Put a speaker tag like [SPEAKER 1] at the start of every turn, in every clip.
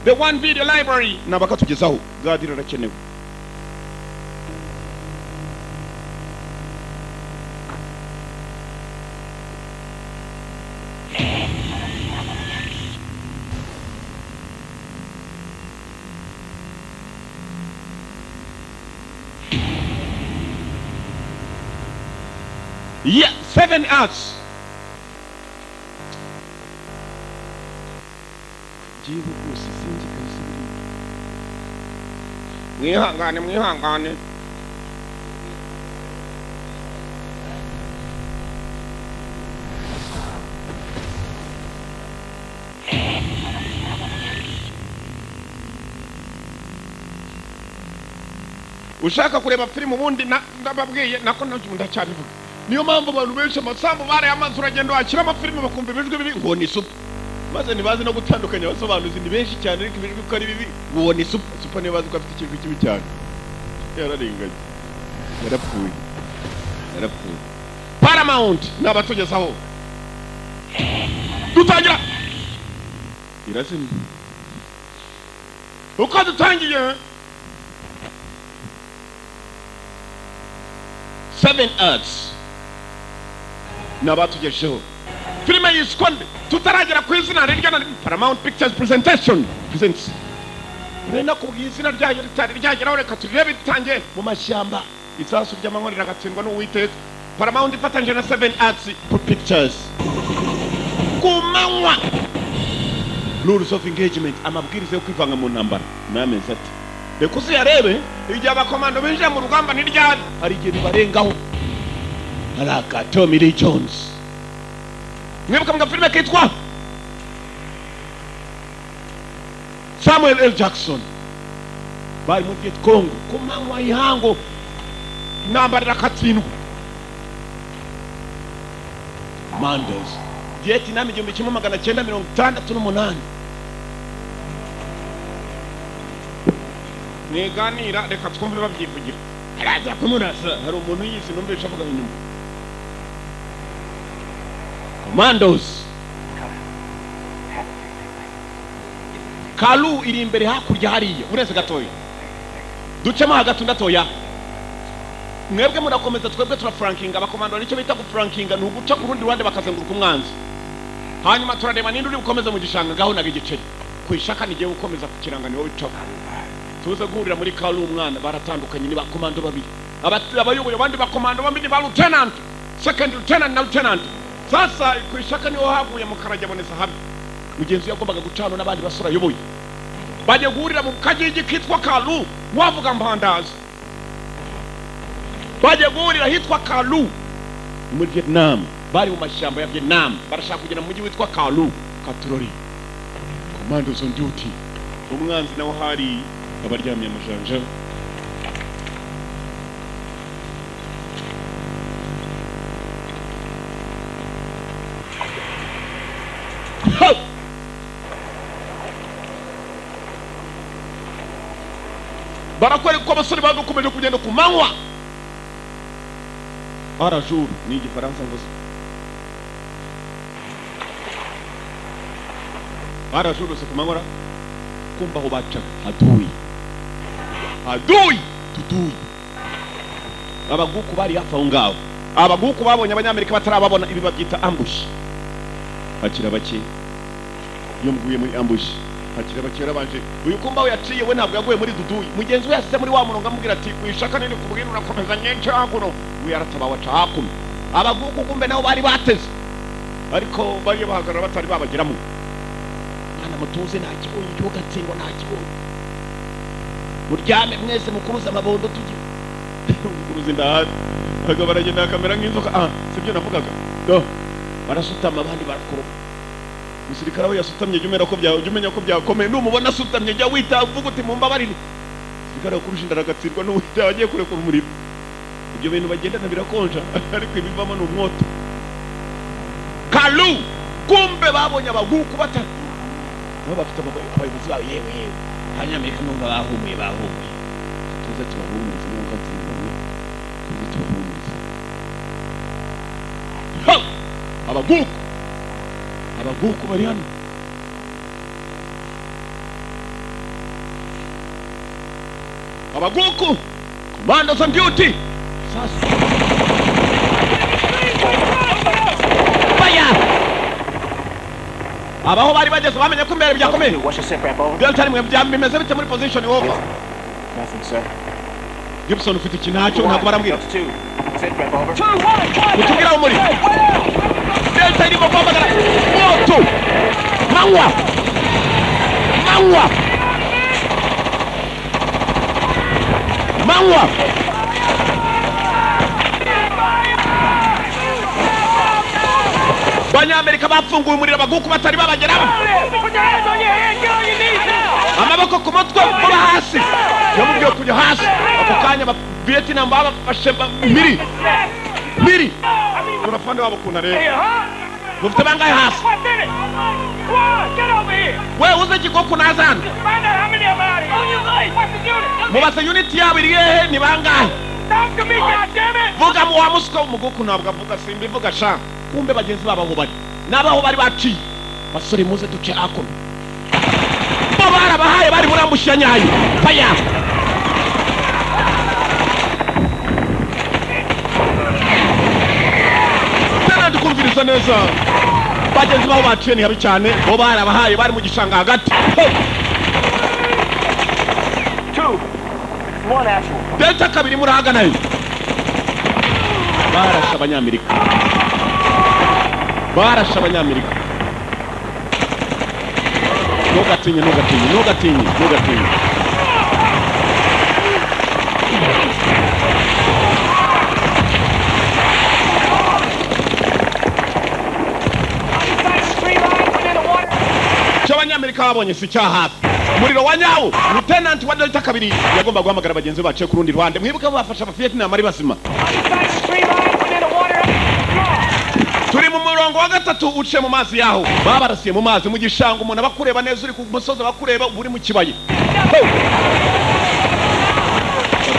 [SPEAKER 1] The One Video Library ni abakatugezaho. Gadira arakenewe. Yeah, Seven Arts. Njyewe rwose sinzi kabisa buriya. Mwihangane, mwihangane. Ushaka kureba filime ubundi ndababwiye nako nabyo ndacyabivuga. Niyo mpamvu abantu benshi amasambu barayamaze, uragenda wakira amafilime bakumva ibijwi bibi ngo ni super, maze ntibazi no gutandukanya. Abasobanuzi ni benshi cyane, ariko ibijwi ko ari bibi ngo ni super super, ntibazi ko afite ikijwi kibi cyane. Yararenganye, yarapfuye, yarapfuye. Paramount ni abatugezaho. Dutangira irazimye uko dutangiye. Seven Arts ni abatugejeho filime yiswa nde? Tutaragera ku izina rirya na Paramount Pictures Presentation Presents. Nari nakubwiye izina ryayo ritari ryageraho. Reka turebe. Ritangiye mu mashyamba, isasu ry'amanywa riragatsindwa n'Uwiteka. Paramount ifatanyije na Seven Arts Pictures ku manywa. Rules of engagement, amabwiriza yo kwivanga mu ntambara ni amezi ati reka uziyarebe. Igihe abakomando binjiye mu rugamba ni ryari? Hari igihe bibarengaho. Hari aka Tommy Lee Jones mwibuka mu gafilime kitwa Samuel L Jackson, bari muri Viet Cong ku manywa y'ihangu, intambara irakatsindwa. Commandos, Vietnam, 1968. Mwiganira, reka twumve babyivugira. Araza kumurasa, hari umuntu yizi numvise avuga inyuma. Commandos, Kalu iri imbere hakurya hariya, uretse gatoya ducemo hagati ndatoya. Mwebwe murakomeza, twebwe turaflankinga. Abakomando nicyo bita guflankinga, ni uguca ku rundi ruhande bakazenguruka umwanzi. Hanyuma turareba ninde uri bukomeze mu gishanga. Ngaho naga igiceri ku ishaka nigiye gukomeza ku kirangantego wicaho, tuze guhurira muri Kalu. Umwana baratandukanye, ni bakomando babiri. Abayoboye abandi bakomando bombi ni ba lieutenant, second lieutenant na lieutenant. Sasa ku ishaka niho haguye mu karajya aboneza habi. Mugenzi we yagombaga gucana n'abandi basore ayoboye, bagiye guhurira mu kagigi kitwa Kalu. Wavuga mpandazi, bagiye guhurira ahitwa Kalu. Ni muri Vietnam, bari mu mashyamba ya Vietnam, barashaka kugera mu mujyi witwa Kalu. Katurori, commandos on duty. Umwanzi nawe hari abaryamiye amajanja. Ha! Barakwereka ko abasore bagakomeje kugenda ku manywa, arajuru ni igifaransa mvuze, arajuru si ku manywa ra. Kumva aho bacaga haduyi, haduyi tuduyi. Abaguku bari hafi aho ngaho. Abaguku babonye Abanyamerika batarababona. Ibi babyita ambush. Hakira bake iyo muguye muri ambush, hakira bake. Yarabanje uyu kumba we yaciye, we ntabwo yaguye muri duduyi. Mugenzi we yasize muri wa murongo, amubwira ati wishaka nini kubwira urakomeza nyinshi hakuno. We yaratabawe aca hakuno. Abaguku kumbe nabo bari bateze, ariko bariyo bahagarara batari babageramo. Mwana mutuze, nta kibonye igihugu atsindwa, nta kibonye. Muryame mwese, mukuruze amabondo, tujye mukuruza inda hasi. Abagabo baragenda bakamera nk'inzoka. Ah, sibyo navugaga do. Barasutama, abandi barakoropa. Umusirikare aho yasutamye, jya umenya ko byakomeye. Numubona asutamye, jya wita uvuga uti mumbabarire. Umusirikare wakurusha inda aragatsindwa n'uwita agiye kurekura umuriro. Ibyo bintu bagendana birakonja, ariko ibivamo ni umwoto. Kalu, kumbe babonye abaguku bata nabo bafite abayobozi babo. Yewe yewe, Abanyamerika numva bahumuye, bahumuye. Tuze tubahumurize nk'uko tubibonye, tuze tubahumurize. Ha! Abaguku Abaguku bari hano. Abaguku, commandos on duty. Sasa baya abaho bari bageze, bamenye ko imbere byakomeye.
[SPEAKER 2] What's your sitrep, over?
[SPEAKER 1] Delta rimwe, bimeze bite muri position? Over.
[SPEAKER 2] Nothing, sir.
[SPEAKER 1] Gibson, ufite iki? Ntacyo, ntabwo barambwira.
[SPEAKER 2] Delta 2. Sitrep, over.
[SPEAKER 1] Mutubwire aho muri. Delta irimo guhamagara moto. Manywa, manywa, manywa. Abanyamerika bafunguye umuriro, abaguku batari babageraho.
[SPEAKER 3] Put your hands on your head, get on your knees now!
[SPEAKER 1] Amaboko ku mutwe, kuba hasi. Yamubwiye kujya hasi. Ako kanya aba Vietnam babafashe miri miri. Urafande wabo ukuntu areba.
[SPEAKER 3] Here, huh?
[SPEAKER 1] Mufite bangahe hasi?
[SPEAKER 3] One minute! Come on, get over here!
[SPEAKER 1] We uze ikigoko naza hano.
[SPEAKER 3] Find out how many of them out here! On your right! What's the unit?
[SPEAKER 1] Mubaze unit yabo iri hehe, ni bangahe?
[SPEAKER 3] Talk to me, goddammit!
[SPEAKER 1] Vuga mu wa muswa. Umuguku ntabwo avuga, simbivuga sha. Kumbe bagenzi babo aho bari n'abaho bari baciye. Basore, muze duce hakuno. Bo barabahaye, bari muri ambush ya nyayo. Faya tena dukumviriza neza. Bagenzi babo baciye ni habi cyane. Bo barabahaye, bari mu gishanga hagati. Ho!
[SPEAKER 2] 2. 1 actual.
[SPEAKER 1] Delta kabiri, murahagana he? Barashe Abanyamerika, barashe Abanyamerika. Ntugatinye, ntugatinye, ntugatinye, ntugatinye.
[SPEAKER 3] Tree line within the water.
[SPEAKER 1] Icyo Abanyamerika babonye si icya hafi, umuriro wa nyawo. Lieutenant wa Delta kabiri yagomba guhamagara bagenzi be baciye ku rundi ruhande. Mwibuke ko bafashe Abavietnam ari bazima.
[SPEAKER 3] Tree line within the water.
[SPEAKER 1] Turi mu murongo wa gatatu uciye mu mazi yaho. Babarasiye mu mazi, mu gishanga. Umuntu aba akureba neza, uri ku musozi abakureba, uba uri mu kibaya. Ho!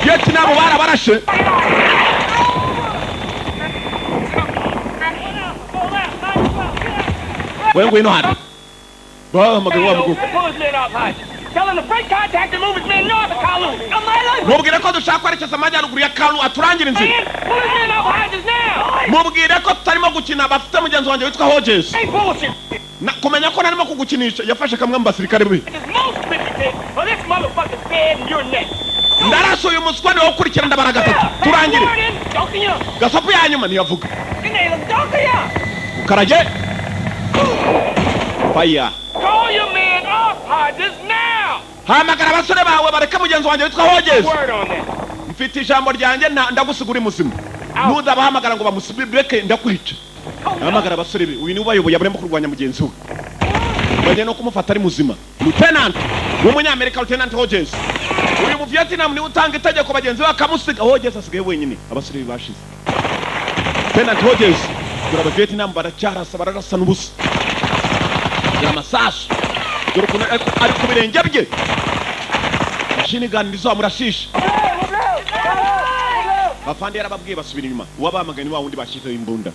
[SPEAKER 1] Vietnam barabarashe. We ngwino hano. Bahamagaye wa mugufi.
[SPEAKER 3] Pull his men off Hodges. Tell him to break contact and move his men north of Kowloon. On my life,
[SPEAKER 1] Mubwire ko dushaka kwerekeza amajyaruguru ya Kalu, aturangira inzira.
[SPEAKER 3] man! Pull his men off Hodges now!
[SPEAKER 1] Mubwire ko tutarimo gukina, bafite mugenzi wanjye witwa Hodges.
[SPEAKER 3] Ain't bullshit.
[SPEAKER 1] Kumenya ko narimo kugukinisha. Yafashe kamwe mu basirikare be.
[SPEAKER 3] It's most 50, or this motherfucker's dead and you're next.
[SPEAKER 1] Ndarasa uyu muswa, niwe ukurikira. Ndabara gatatu, turangire.
[SPEAKER 3] Warning!
[SPEAKER 1] Gasopo ya nyuma ntiyavuga.
[SPEAKER 3] Donkey.
[SPEAKER 1] Ukarage fire.
[SPEAKER 3] Call your man off Hodges now!
[SPEAKER 1] Hamagara abasore bawe, bareke mugenzi wanjye witwa Hodges.
[SPEAKER 3] Word on that.
[SPEAKER 1] Mfite ijambo ryanjye, ndagusiga uri muzima. Ntuzabahamagara ngo bamusibireke, ndakwica. Hamagara abasore be. Uyu niwe ubayoboye, barimo kurwanya mugenzi we, bagiye no kumufata ari muzima. Lieutenant w'Umunyamerika, Lieutenant Hodges. Uyu mu Vietnam niwe utanga itegeko, bagenzi be bakamusiga. Hodges asigaye wenyine, abasore be bashize. Lieutenant Hodges. Dore aba Vietnam baracyarasa, bararasa n'ubusa. Dore amasasu, dore ukuntu ari ku birenge bye. Machine gun nizo amurashisha. Bafande yarababwiye basubira inyuma. Uwabamaganye ni wa wundi bashyizeho imbunda,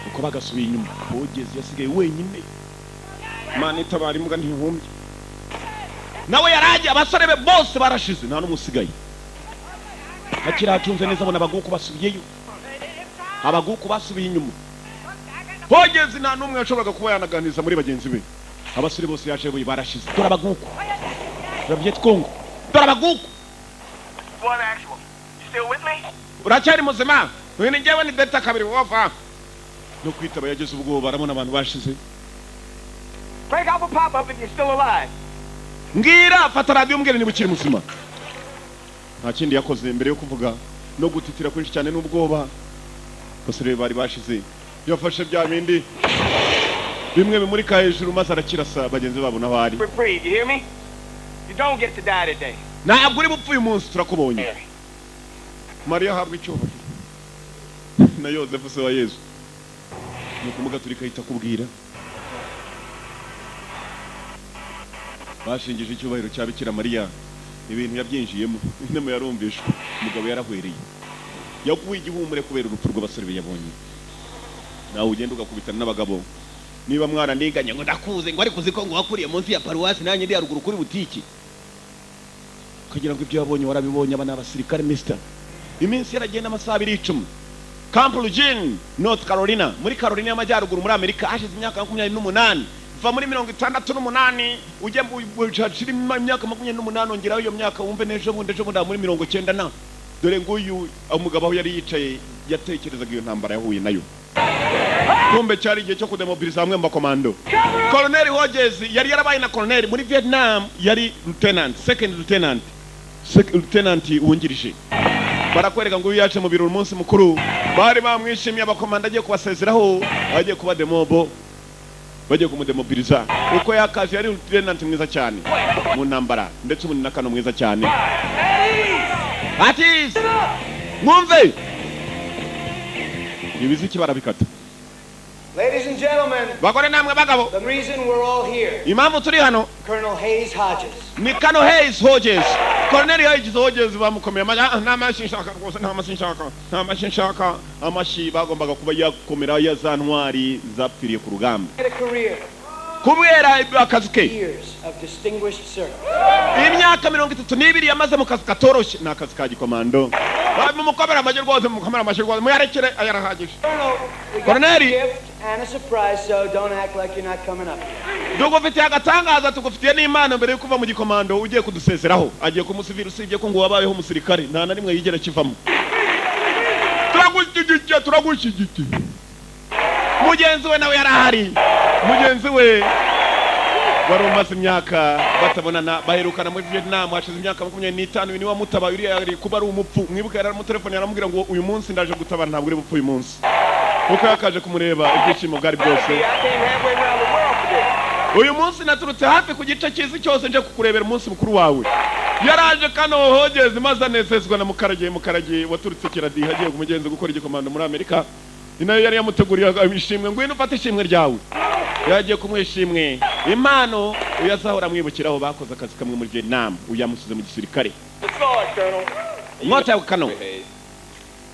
[SPEAKER 1] uko bagasubiye inyuma, Hodges yasigaye wenyine. Imana itabara, imbwa ntihumbye. Nawe yaragiye, abasore be bose barashize, nta n'umwe usigaye. Akiri acunze neza, abona abaguku basubiyeyo. Abaguku basubiye inyuma. Hodges nta n'umwe yashoboraga kuba yanaganiriza muri bagenzi be. Abasore bose yaje barashize. Dore abaguku, dore Vietcong, dore abaguku.
[SPEAKER 2] One actual. You still with me?
[SPEAKER 1] Uracyari muzima? Uyu ni njyewe, ni Delta kabiri, wova no kwitaba. Yagize ubwoba, arabona abantu bashize.
[SPEAKER 2] Break off a pop up if you're still alive.
[SPEAKER 1] Mbwira, fata radiyo umbwire niba ukiri muzima. Nta kindi yakoze mbere yo kuvuga no gutitira kwinshi cyane n'ubwoba. Abasore be bari bashize. Yafashe bya bindi bimwe bimurika hejuru, maze arakirasa. Bagenzi babo naho ari.
[SPEAKER 2] Reprieve, you hear me? You don't get to die today.
[SPEAKER 1] Ntabwo uri bupfe uyu munsi, turakubonye. Mariya ahabwa icyubahiro na Yozefu se wa Yezu. Ni ukumugaturika ahita akubwira. Bashingije icyubahiro cya Bikira Mariya. Ibintu yabyinjiyemo, inama yarumvishwe. Umugabo yarahwereye, yaguye igihumure kubera urupfu rw'abasore be yabonye. Nawe ugenda ugakubitana n'abagabo. Niba mwaraniganye ngo ndakuze, ngo ariko uzi ko ngo wakuriye munsi ya paruwasi, nanjye ndi haruguru kuri butiki, kugira ngo ibyo wabonye warabibonye. Aba ni abasirikare, mister. Iminsi yaragenda, amasaha 2 icumi. Camp Lejeune, North Carolina, muri Carolina y'Amajyaruguru muri Amerika, hashize imyaka 28. Va muri 68 ujya hashira imyaka 28, ongeraho iyo myaka, wumve n'ejo bundi, ejo bundi muri 90 na. Dore nguyu umugabo aho yari yicaye, yatekerezaga iyo ntambara yahuye nayo. Kumbe cyari igihe cyo kudemobiliza bamwe mu bakomando. Colonel Hodges yari yarabaye na colonel muri Vietnam, yari lieutenant, second lieutenant, lieutenant wungirije. Barakwereka ngo uyu yaje mu biro umunsi mukuru, bari bamwishimiye abakomando, agiye kubasezeraho, agiye kuba demobo, bagiye kumudemobiliza. Uko yakaje, yari lieutenant mwiza cyane mu ntambara, ndetse ubu ni na kano mwiza cyane. Ati mwumve ibiziki barabikata.
[SPEAKER 2] Ladies and gentlemen,
[SPEAKER 1] Bagore namwe bagabo,
[SPEAKER 2] the reason we're all here,
[SPEAKER 1] impamvu turi hano,
[SPEAKER 2] Colonel Hayes Hodges.
[SPEAKER 1] ni Kano Hayes Hodges, Colonel Hayes Hodges. Bamukomeye amashyi. Ah, nta mashyi nshaka rwose, nta mashyi nshaka, nta mashyi nshaka. Amashyi bagombaga kuba yakomera ya za ntwari zapfiriye ku rugamba.
[SPEAKER 2] Had a career,
[SPEAKER 1] Kubera akazi ke,
[SPEAKER 2] years of distinguished service.
[SPEAKER 1] Imyaka 32 yamaze mu kazi katoroshye, ni akazi ka gikomando. Mumukomere amashyi rwose, mumukomere amashyi rwose, muyarekere, ayarahagije.
[SPEAKER 2] Colonel, we got
[SPEAKER 1] Colonel.
[SPEAKER 2] a gift and a surprise, so don't act like you're not coming up.
[SPEAKER 1] Tugufitiye agatangaza, tugufitiye n'impano. Mbere yo kuva mu gikomando ugiye kudusezeraho, agiye kumusivira. Usibye ko ngo wabayeho umusirikare, nta na rimwe yigera akivamo. Turagushyigikiye, turagushyigikiye. Mugenzi we nawe yari ahari, mugenzi we wari umaze imyaka batabonana, baherukana muri Vietnam hashize imyaka 25. Uyu niwe wamutabaye, uriya yari kuba ari umupfu. Mwibuka yaramutelefone, aramubwira ngo uyu munsi ndaje gutabara, ntabwo uri bupfe uyu munsi. Kuko yakaje kumureba, ibyishimo bwari byose.
[SPEAKER 3] I came halfway around the world for this.
[SPEAKER 1] Uyu munsi naturutse hafi ku gice cy'isi cyose nje kukurebera umunsi mukuru wawe. Yaraje kano hogeze, maze anezezwa na Mukaragiye. Mukaragiye waturutse Kiradiha agiye ku mugenzi gukora igikomando muri Amerika, ni nayo yari yamuteguriye ishimwe. Ngwino ufate ishimwe ryawe. Yagiye kumuha ishimwe, impano, uyu azahora amwibukiraho. Bakoze akazi kamwe muri Vietnam, uyu yamusize mu gisirikare.
[SPEAKER 3] The sword, Colonel.
[SPEAKER 1] Inkota yawe, kano.
[SPEAKER 4] Hayes.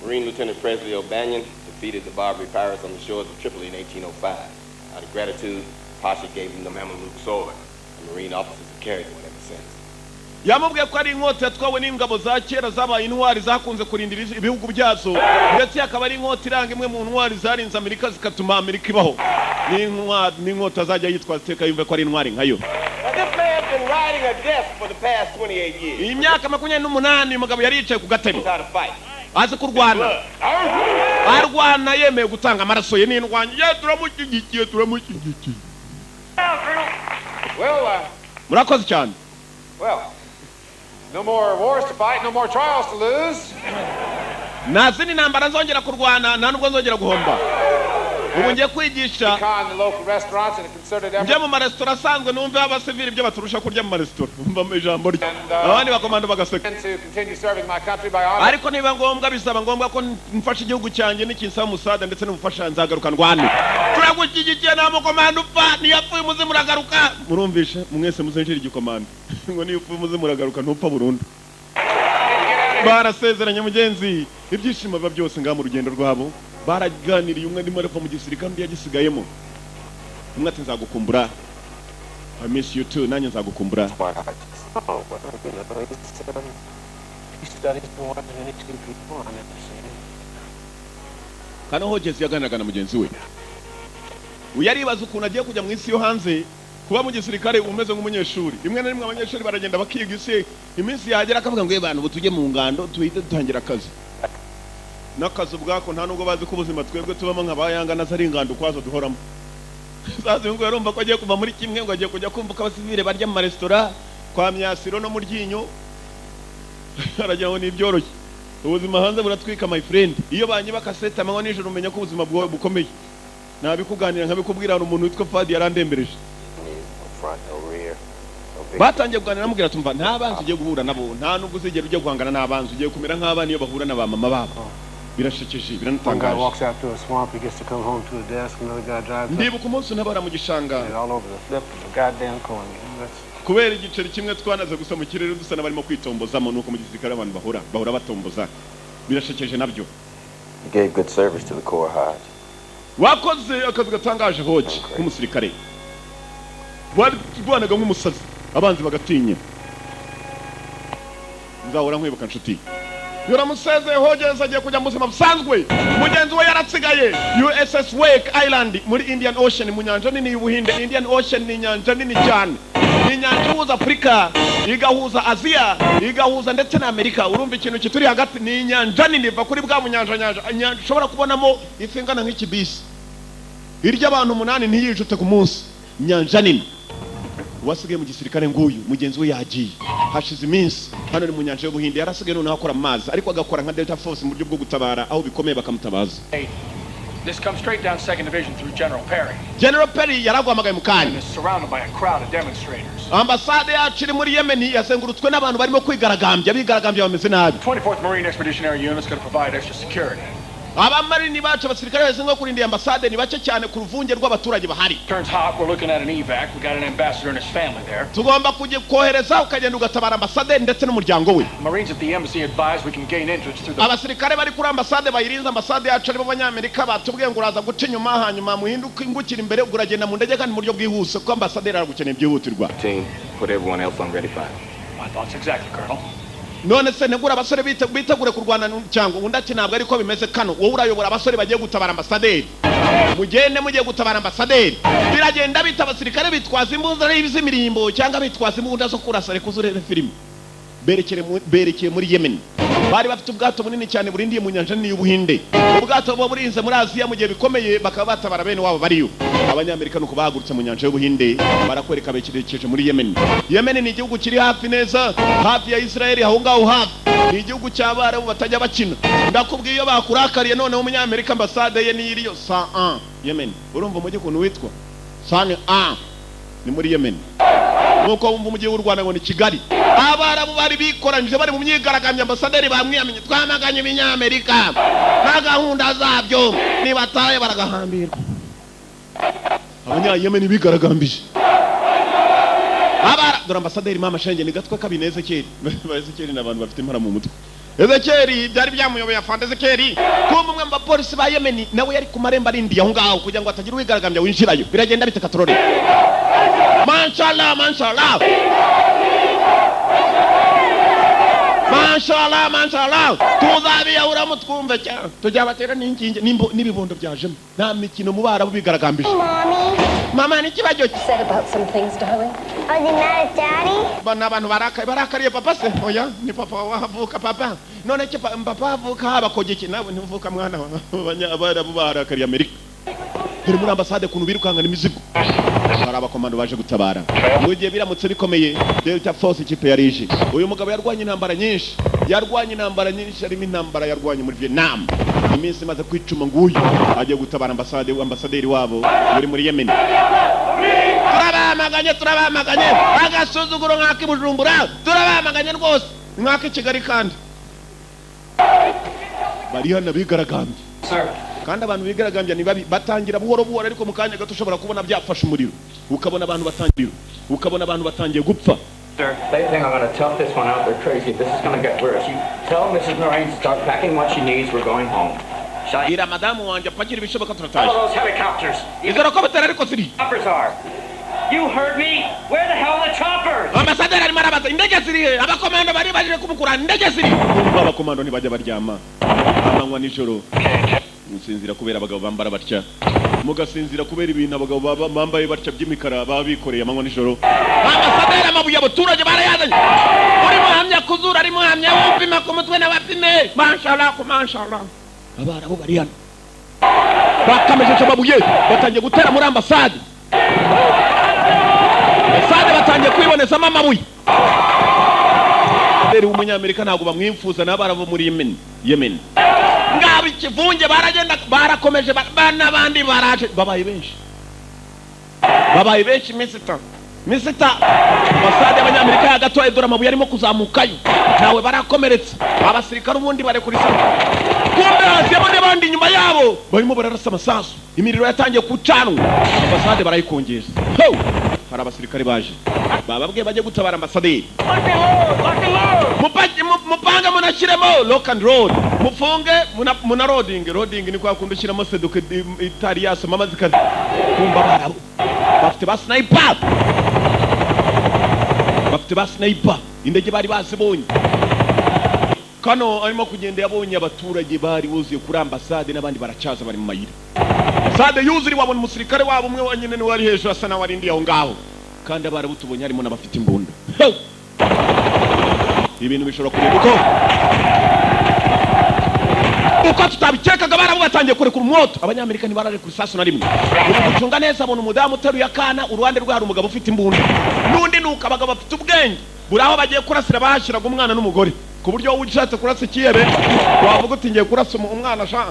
[SPEAKER 4] Marine Lieutenant Presley O'Banion defeated the Barbary pirates on the shores of Tripoli in 1805. Out of gratitude, Pasha gave him the Mameluke sword, and Marine officers have carried one ever since.
[SPEAKER 1] Yamubwiye ko ari inkota yatwawe n'ingabo za kera zabaye intwari, zakunze kurindira ibihugu byazo, ndetse akaba ari inkota iranga imwe mu ntwari zarinze Amerika, zikatuma Amerika ibaho. N'inkota azajya yitwaza iteka, yumve ko ari intwari nkayo.
[SPEAKER 3] Now, this man's been riding a desk for the past 28 years.
[SPEAKER 1] Iyi myaka 28 uyu mugabo yari yicaye ku gatebe.
[SPEAKER 3] Knows how to fight.
[SPEAKER 1] Azi kurwana, arwana yemeye gutanga amaraso ye n'indwanyi ye. Turamushyigikiye, turamushyigikiye.
[SPEAKER 5] Well,
[SPEAKER 1] Murakoze cyane.
[SPEAKER 5] well, no more wars to fight, no more trials to lose.
[SPEAKER 1] Nta zindi ntambara nzongera kurwana, nta nubwo nzongera guhomba. Ubu ngiye kwigisha.
[SPEAKER 5] Con the local restaurants in a concerted effort.
[SPEAKER 1] Njye mu maresitora asanzwe, numve abasivili ibyo baturusha kurya mu maresitora. Umva ijambo rye, abandi bakomando bagaseka.
[SPEAKER 5] And to continue serving my country by honor.
[SPEAKER 1] Ariko niba ngombwa, bisaba ngombwa ko mfasha igihugu cyanjye, nikinsaba umusada ndetse n'ubufasha, nzagaruka ndwane. Turagushyigikiye, nta mukomando upfa. Niyo apfuye umuzimu uragaruka. Murumvishe mwese, muzinjira igikomando ngo niyo upfuye umuzimu uragaruka, ntupfa burundu. Barasezeranye mugenzi, ibyishimo biba byose ngaha mu rugendo rwabo. Baraganiriye, umwe arimo arava mu gisirikare, undi yagisigayemo. Umwe ati nzagukumbura. I miss you too. Nanjye nzagukumbura.
[SPEAKER 6] Oh, well, he studies more than any two people I've ever seen.
[SPEAKER 1] Kano Hogezi yaganiraga na mugenzi we. Uyu aribaza ukuntu agiye kujya mu isi yo hanze. Kuba mu gisirikare umeze nk'umunyeshuri. Rimwe na rimwe abanyeshuri baragenda bakiga isi, iminsi yagera akavuga ngo bantu ubu tujye mu ngando, tuhite dutangira akazi. N'akazi ubwako nta nubwo bazi ko ubuzima twebwe tubamo nka bayanga nazo ari ingando ukwazo duhoramo. Sasa uyu nguyu arumva ko agiye kuva muri kimwe, ngo agiye kujya kumva ko abasivile barya mu maresitora kwa myasiro no mu ryinyo, aragira ngo ni ibyoroshye. Ubuzima hanze buratwika, my friend. Iyo banyiba kasete amanywa nijoro, umenya ko ubuzima bwawe bukomeye. Nabikuganira nkabikubwira. Hari umuntu witwa Fadi yarandembereje.
[SPEAKER 6] No front, no rear, no big.
[SPEAKER 1] Batangiye kuganira, namubwira tumva nta banzi ugiye guhura nabo, nta nubwo uzigera ujya guhangana n'abanzi, ugiye kumera nk'abana iyo bahura na ba mama babo. Birashekeje.
[SPEAKER 6] One guy
[SPEAKER 1] Biranatangaje.
[SPEAKER 6] walks out through a swamp, he gets to come home to a desk. Another guy drives up
[SPEAKER 1] Ndibuka umunsi untabara mu gishanga
[SPEAKER 6] and all over the flip of a goddamn coin. That's
[SPEAKER 1] kubera igiceri kimwe twanaze gusa mu kirere, dusa n'abarimo kwitombozamo. Nuko mu gisirikare abantu bahora batomboza, birashekeje nabyo.
[SPEAKER 4] You gave good service to the Corps, Hodge.
[SPEAKER 1] Wakoze akazi gatangaje, Hodge. Nk'umusirikare warwanaga nk'umusazi, abanzi bagatinya. Nzahora nkwibuka, nshuti. Yuramusezeye. Hodges agiye kujya mu buzima busanzwe, mugenzi we yarasigaye. USS Wake Island muri Indian Ocean, mu nyanja nini y'Ubuhinde. Indian Ocean ni inyanja nini cyane, ni inyanja ihuza Afurika, igahuza Aziya, igahuza ndetse na Amerika. Urumva ikintu kituri hagati ni inyanja nini iva kuri bwa munyanja, nyanja, inyanja ushobora kubonamo ifi ingana nk'ikibisi irya abantu umunani ntiyijute ku munsi. Inyanja nini. Uwasigaye mu gisirikare nguyu, mugenzi we yagiye hashize iminsi. Hano ni mu nyanja y'Ubuhinde, yarasigaye noneho akora mu mazi, ariko agakora nka Delta Force mu buryo bwo gutabara aho bikomeye bakamutabaza.
[SPEAKER 7] This comes straight down Second Division through General Perry
[SPEAKER 1] General Perry yaraguhamagaye mu kanya.
[SPEAKER 7] and is surrounded by a crowd of demonstrators.
[SPEAKER 1] Ambasade yacu iri muri Yemeni yazengurutswe n'abantu barimo kwigaragambya, bigaragambya bameze nabi.
[SPEAKER 7] 24th Marine Expeditionary Unit's going to provide extra security.
[SPEAKER 1] Abamarini bacu, abasirikare bashinzwe kurinda iyi ambasade, ni bake cyane ku ruvunge rw'abaturage bahari.
[SPEAKER 7] Turns hot, we're looking at an evac. We got an ambassador and his family there.
[SPEAKER 1] Tugomba kujya kohereza ukagenda ugatabara ambasaderi ndetse n'umuryango we.
[SPEAKER 7] Marines at the embassy advise we can gain entrance through the
[SPEAKER 1] Abasirikare bari kuri ambasade bayirinze ambasade yacu, aribo Banyamerika, batubwiye ngo uraza guca inyuma, hanyuma muhinduke ingukira imbere, ubwo uragenda mu ndege kandi mu buryo bwihuse, kuko ambasaderi aragukeneye byihutirwa.
[SPEAKER 4] Team, put everyone else on ready fire.
[SPEAKER 7] My thoughts exactly, Colonel.
[SPEAKER 1] None se ntegura abasore bitegure kurwana cyangwa undi ati ntabwo ariko bimeze. Kano wowe urayobora abasore bagiye gutabara ambasaderi, mugende mugiye gutabara ambasaderi. Biragenda bita abasirikare bitwaza imbunda z'imirimbo cyangwa bitwaza imbunda zo kurasa. Reka uze urebe filime. Berekeye muri Yemen. Bari bafite ubwato bunini cyane burindiye mu nyanja nini y'Ubuhinde, ubwato buba burinze muri Aziya mu gihe bikomeye, bakaba batabara bene wabo bariyo. Abanyamerika nuko bahagurutse mu nyanja y'Ubuhinde, barakwereka berekeje muri Yemen. Yemen ni igihugu kiri hafi neza, hafi ya Israeli, aho ngaho hafi. Ni igihugu cy'Abarabu batajya bakina, ndakubwiye. Iyo bakurakariye noneho, umunyamerika ambasade ye niyo iriyo Saa Yemen. Urumva umujyi ukuntu witwa San a, ni muri Yemen, nuko wumva umujyi w'u Rwanda ngo ni Kigali. Abarabu bari bikoranyije, bari mu myigaragambyo. Ambasaderi bamwiyamenye: "Twamaganye ibinyamerika na gahunda zabyo, nibataye baragahambirwa." Abanyayemeni bigaragambije abara. Dore ambasaderi mama shenge ni gatwe kabine. Ezekeri, ba Ezekeri ni abantu bafite impara mu mutwe. Ezekeri byari byamuyobeye, afande Ezekeri. Kumva umwe mu bapolisi ba Yemeni nawe yari ku marembo arindiye aho ngaho kugira ngo hatagira uwigaragambya winjirayo. Biragenda bite? Katorore, mashallah, mashallah, mashallah, mashallah, tuzabiyahuramo twumve cyane, tujyabatera n'inkingi n'ibibondo byajemo. Nta mikino mu Barabu bigaragambije.
[SPEAKER 8] Mommy,
[SPEAKER 1] Mama, ni ikibazo ki?
[SPEAKER 9] Upset about some things, darling.
[SPEAKER 8] Are they mad at Daddy?
[SPEAKER 1] Ba ni abantu barakaye, barakariye papa se? Oya, ni papa wavuka papa. None ki papa avuka haba kogeki nawe ntuvuka mwana wa. Abarabu barakariye Amerika. Dore muri ambasade kuntu birukankana imizigo. Hari abakomando baje gutabara mu gihe biramutse bikomeye. Delta Force, ikipe yari ije. Uyu mugabo yarwanye intambara nyinshi, yarwanye intambara nyinshi, harimo intambara yarwanye muri Vietnam. Iminsi imaze kwicuma, nguyu agiye gutabara ambasade, ambasaderi wabo uri muri Yemen. Turabamaganye, turabamaganye agasuzuguro nk'ak'i Bujumbura, turabamaganye rwose nk'ak'i Kigali. Kandi bari hano bigaragambye.
[SPEAKER 2] Sir.
[SPEAKER 1] Kandi abantu bigaragambya ni babi, batangira buhoro buhoro, ariko mu kanya gato ushobora kubona byafashe umuriro, ukabona abantu batangiye, ukabona abantu batangiye gupfa.
[SPEAKER 2] Sir, they think I'm gonna tough this one out. They're crazy. This is gonna get worse. You tell Mrs. Moraine to start packing what she needs. We're going home. Shall I?
[SPEAKER 1] Bwira madamu wanjye apakira ibishoboka, turataje.
[SPEAKER 2] All those helicopters.
[SPEAKER 1] Izo helicopter ariko ziri
[SPEAKER 2] Choppers are. You heard me. Where the hell are the choppers?
[SPEAKER 1] Ambasaderi arimo arabaza indege ziri he. Abakomando bari baje kumukura, indege ziri. Urumva abakomando ntibajya baryama amanywa nijoro, musinzira kubera abagabo bambara batya, mugasinzira kubera ibintu abagabo bambaye batya by'imikara baba bikoreye amanywa nijoro. Ambasaderi, amabuye abaturage barayazanye. Uri muhamya kuzura, ari muhamya wupima ku mutwe n'abapime. Mashallah ku mashallah. Abarabu bari hano bakamejeje amabuye, batangiye gutera muri ambasade. Ambasade batangiye kwibonezamo amabuye. Ambasaderi w'umunyamerika ntabwo bamwifuza n'Abarabu muri Yemen. Yemen ngabo ikivunge baragenda, barakomeje n'abandi baraje, babaye benshi, babaye benshi. Misita, misita, ambasade y'Abanyamerika yagatoye. Dore amabuye arimo kuzamukayo, ntawe barakomeretse. Abasirikare ubundi barekura isa, kumbe haziyemo n'abandi inyuma yabo barimo bararasa amasasu. Imiriro yatangiye gucanwa, ambasade barayikongeza. Ho! Hari abasirikare baje, bababwiye bajye gutabara ambasaderi.
[SPEAKER 3] Lock and load! Lock and load!
[SPEAKER 1] Mupange munashyiremo lock and load, mufunge muna loading. Loading ni kwa kundi ushyiramo seduka itari yasoma amazi kazi. Kumva barabo bafite ba sniper, bafite ba sniper. Indege bari bazibonye. Kano arimo kugenda, yabonye abaturage bari buzuye kuri ambasade, n'abandi baracyaza bari mu mayira. Ambasade yuzuye, wabona umusirikare wabo umwe wenyine niwe wari hejuru, asa nawe arindiye aho ngaho. Kandi abarabu tubonye harimo n'abafite imbunda. Ho! Ibintu bishobora kugenda uko tutabikekaga. Barabu batangiye kurekura umwoto, Abanyamerika ntibararekura isasu na rimwe. Uri gucunga neza, abona umudamu uteruye akana, uruhande rwe hari umugabo ufite imbunda n'undi. Nuko abagabo bafite ubwenge, buri aho bagiye kurasira bahashyiraga umwana n'umugore, ku buryo wowe ushatse kurasa ikiyebe wavuga uti: "Ngiye kurasa umwana." Sha,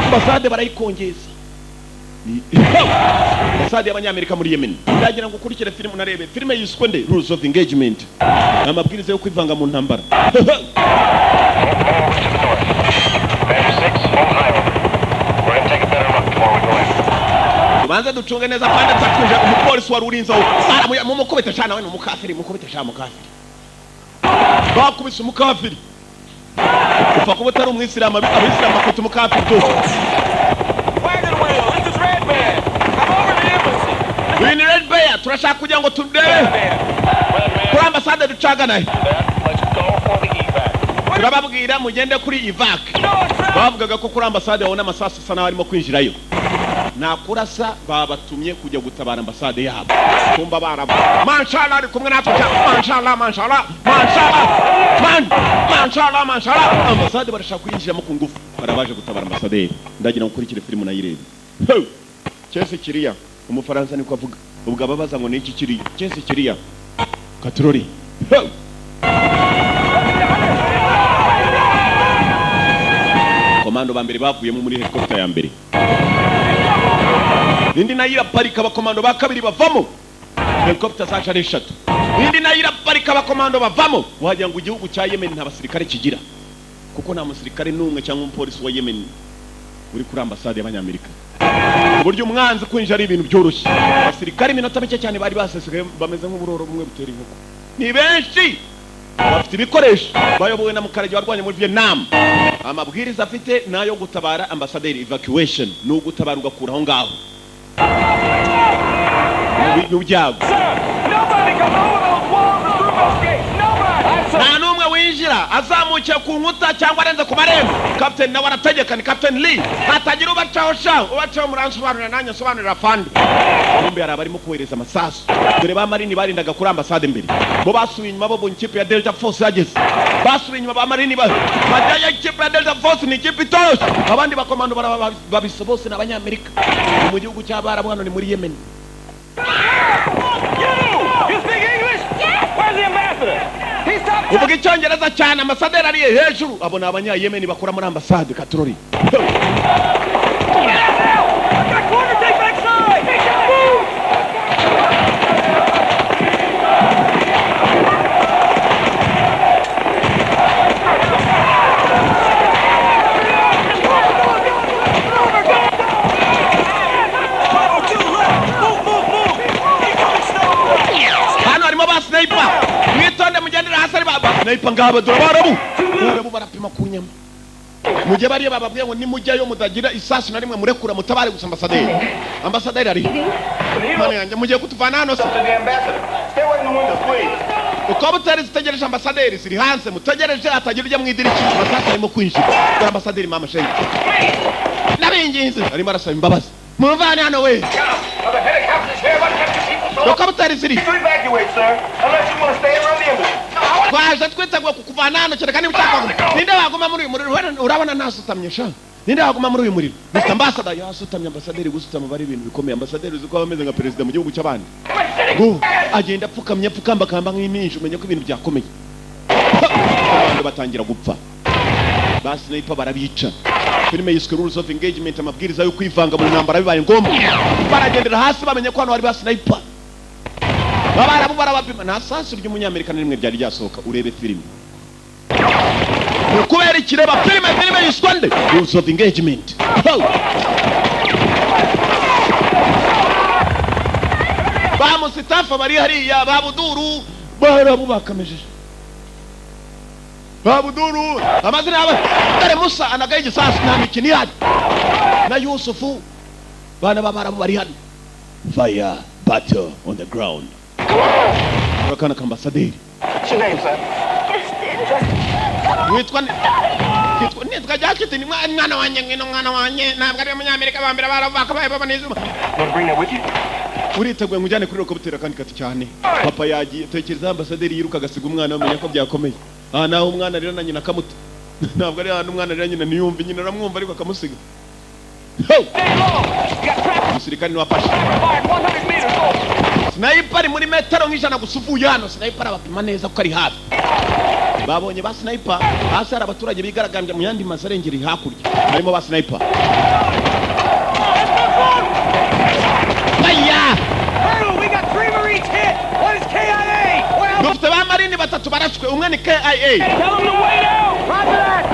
[SPEAKER 1] ambasade barayikongeza. Ambasade y'Abanyamerika muri Yemen. Ndagira ngo ukurikire filime, unarebe filime yiswe nde? Rules of Engagement, amabwiriza yo kwivanga mu ntambara.
[SPEAKER 9] Move to the north. Banner 6, hold high over. We're gonna take a better look before we go in.
[SPEAKER 1] Tubanze ducunge neza. Pande tatuje umupolisi wari urinze aho mumukubite sha, nawe ni umukafiri, mukubite sha mukafiri. Bakubise umukafiri. Upfa kuba utari umwisilamu, abisilamu bakubita umukafiri tu.
[SPEAKER 3] Wagon wheel, this is Red Bear. I'm over the embassy.
[SPEAKER 1] Uyu ni Red Bear, turashaka kugira ngo turebe kuri ambasade ducaganahe.
[SPEAKER 9] Let's go for the evac.
[SPEAKER 1] Turababwira mugende kuri evac. Bavugaga ko kuri ambasade babona amasasu asa n'aho arimo kwinjirayo, nakurasa. Babatumye kujya gutabara ambasade yabo. Kumba barabo, manshala ari kumwe natwe cyane, manshala, manshala, manshala, man manshala, manshala. Ambasade barashaka kuyinjiramo ku ngufu, barabaje gutabara ambasaderi. Ndagira ngo ukurikire filime unayirebe. Ho! Cyese kiriya umufaransa niko avuga. Ubwo ababaza ngo ni iki kiriya cyese kiriya katurori. Ho! Komando ba mbere bavuyemo muri helicopter ya mbere, indi nayo iraparika, abakomando ba kabiri bavamo. Helicopter zacu ari eshatu, indi nayo iraparika, abakomando bavamo. Wagira ngo igihugu cya Yemen nta basirikare kigira, kuko nta musirikare n'umwe cyangwa umupolisi wa Yemen uri kuri ambasade y'Abanyamerika, ku buryo umwanzi kwinjira ari ibintu byoroshye. Abasirikare iminota mike cyane bari basesigaye bameze nk'uburoro bumwe butera inkoko. Ni benshi, bafite ibikoresho, bayobowe na Mukarage warwanye muri Vietnam. Amabwiriza afite ni ayo gutabara ambasaderi. Evacuation ni ugutabara ugakura aho ngaho mu byago.
[SPEAKER 3] Sir, nobody come over those walls or through those gates. Nobody!
[SPEAKER 1] Nta n'umwe winjira azamukiye ku nkuta cyangwa arenze ku marembo. Kapiteni nawe arategeka, ni Kapiteni Lee. Hatagira ubacaho sha, ubacaho muransobanurira, nanjye nsobanurira afande. Kumbe hari abarimo kohereza amasasu. Dore ba Marine barindaga kuri ambasade mbere, bo basubiye inyuma, babonye ikipe ya Delta Force yageze, basubiye inyuma. Ba Marine bajyayo. Ikipe ya Delta Force ni ikipe itoroshye. Abandi bakomando babisa bose ni Abanyamerika. Ni mu gihugu cy'Abarabu, hano ni muri Yemen.
[SPEAKER 3] You! You speak English? Yes! Where's the ambassador? He's top.
[SPEAKER 1] Uvuga Icyongereza cyane? Ambasaderi ari hejuru. Abo ni Abanyayemeni bakora muri ambasade katurori.
[SPEAKER 3] I got corner, take back side! Move! Left! Move, move, move! Incoming sniper!
[SPEAKER 1] Hano harimo ba sniper, mwitonde, mugendere hasi. Ari ba sniper ngaba. Dore Abarabu barapima ku nyama. Mujye bariya bababwiye ngo nimujyayo mutagira isasu na rimwe murekura, mutabare gusa ambasaderi. Ambasaderi ari Mana yanjye, mugiye kutuvana hano se?
[SPEAKER 4] To the ambassador. Stay away from the windows, please.
[SPEAKER 1] Uko butari zitegereje ambasaderi, ziri hanze, mutegereje hatagira ujya mu idirishya. Amasasu arimo kwinjira. Dore ambasaderi, mama shenge, n'abinginze, arimo arasaba imbabazi: "Muvane hano we."
[SPEAKER 3] Are the helicopters here? What kept you people so
[SPEAKER 1] Uko butari ziri
[SPEAKER 4] To evacuate, sir. Unless you want to stay around the embassy.
[SPEAKER 1] Twaje twiteguye kukuvana hano, kereka niba ushaka kuguma. Ninde waguma muri uyu muriro? Urabona nasutamye sha, ninde waguma muri uyu muriro? Mr Ambassador yasutamye. Ambasaderi gusutama bari ibintu bikomeye. Ambasaderi uzi ko aba ameze nka perezida mu gihugu cy'abandi, ngo agenda apfukamye, apfukambakamba nk'impinja, umenye ko ibintu byakomeye. Abantu batangira gupfa, ba sniper barabica. Filime yiswe Rules of Engagement, amabwiriza yo kwivanga mu ntambara bibaye ngombwa. Baragendera hasi, bamenye ko hano hari ba sniper. Abarabu barabapima, nta sasu ry'Umunyamerika na rimwe ryari ryasohoka. Urebe filime ni ukubera ikireba filime. Filime yiswe nde? Rules of Engagement. Ho! Musitafa bari hariya, ba Buduru barabu bakamejeje, ba Buduru amazina yabo. Dore Musa anagaye igisasu, nta mikino ihari, na Yusufu, bana b'Abarabu bari hano. Fire battle on the ground. Akana kambasaderi.
[SPEAKER 9] What's your name, sir?
[SPEAKER 1] Witwa nde? Nitwa Justin. Mwana wanjye, ngwino mwana wanjye. Ntabwo ari umunyamerika ba mbere Abarabu bakabaye babona izuba.
[SPEAKER 9] Want to bring that with you?
[SPEAKER 1] Uriteguye ngujyane kuri helicopter? Kandi kati cyane, papa yagiye. Tekereza ambasaderi yiruka agasiga umwana, bamenya ko byakomeye. Aha naho umwana rero na nyina akamuta. Ntabwo ari ahantu umwana rero nyina ntiyumve, nyina aramwumva ariko akamusiga. Ho! Umusirikare niwe wafashe.
[SPEAKER 3] Fired 100 meters. Over.
[SPEAKER 1] Sniper ari muri metero nk'100 gusa uvuye hano. Sniper arabapima neza kuko ari hafi. Babonye ba sniper hasi, hari abaturage bigaragambya mu yandi mazu arengereye hakurya, harimo ba sniper. Aya!
[SPEAKER 3] Colonel, we got three Marines hit. One is KIA. One
[SPEAKER 1] Dufite ba Marine batatu barashwe, umwe ni KIA.
[SPEAKER 3] Tell them to wait out. Roger that.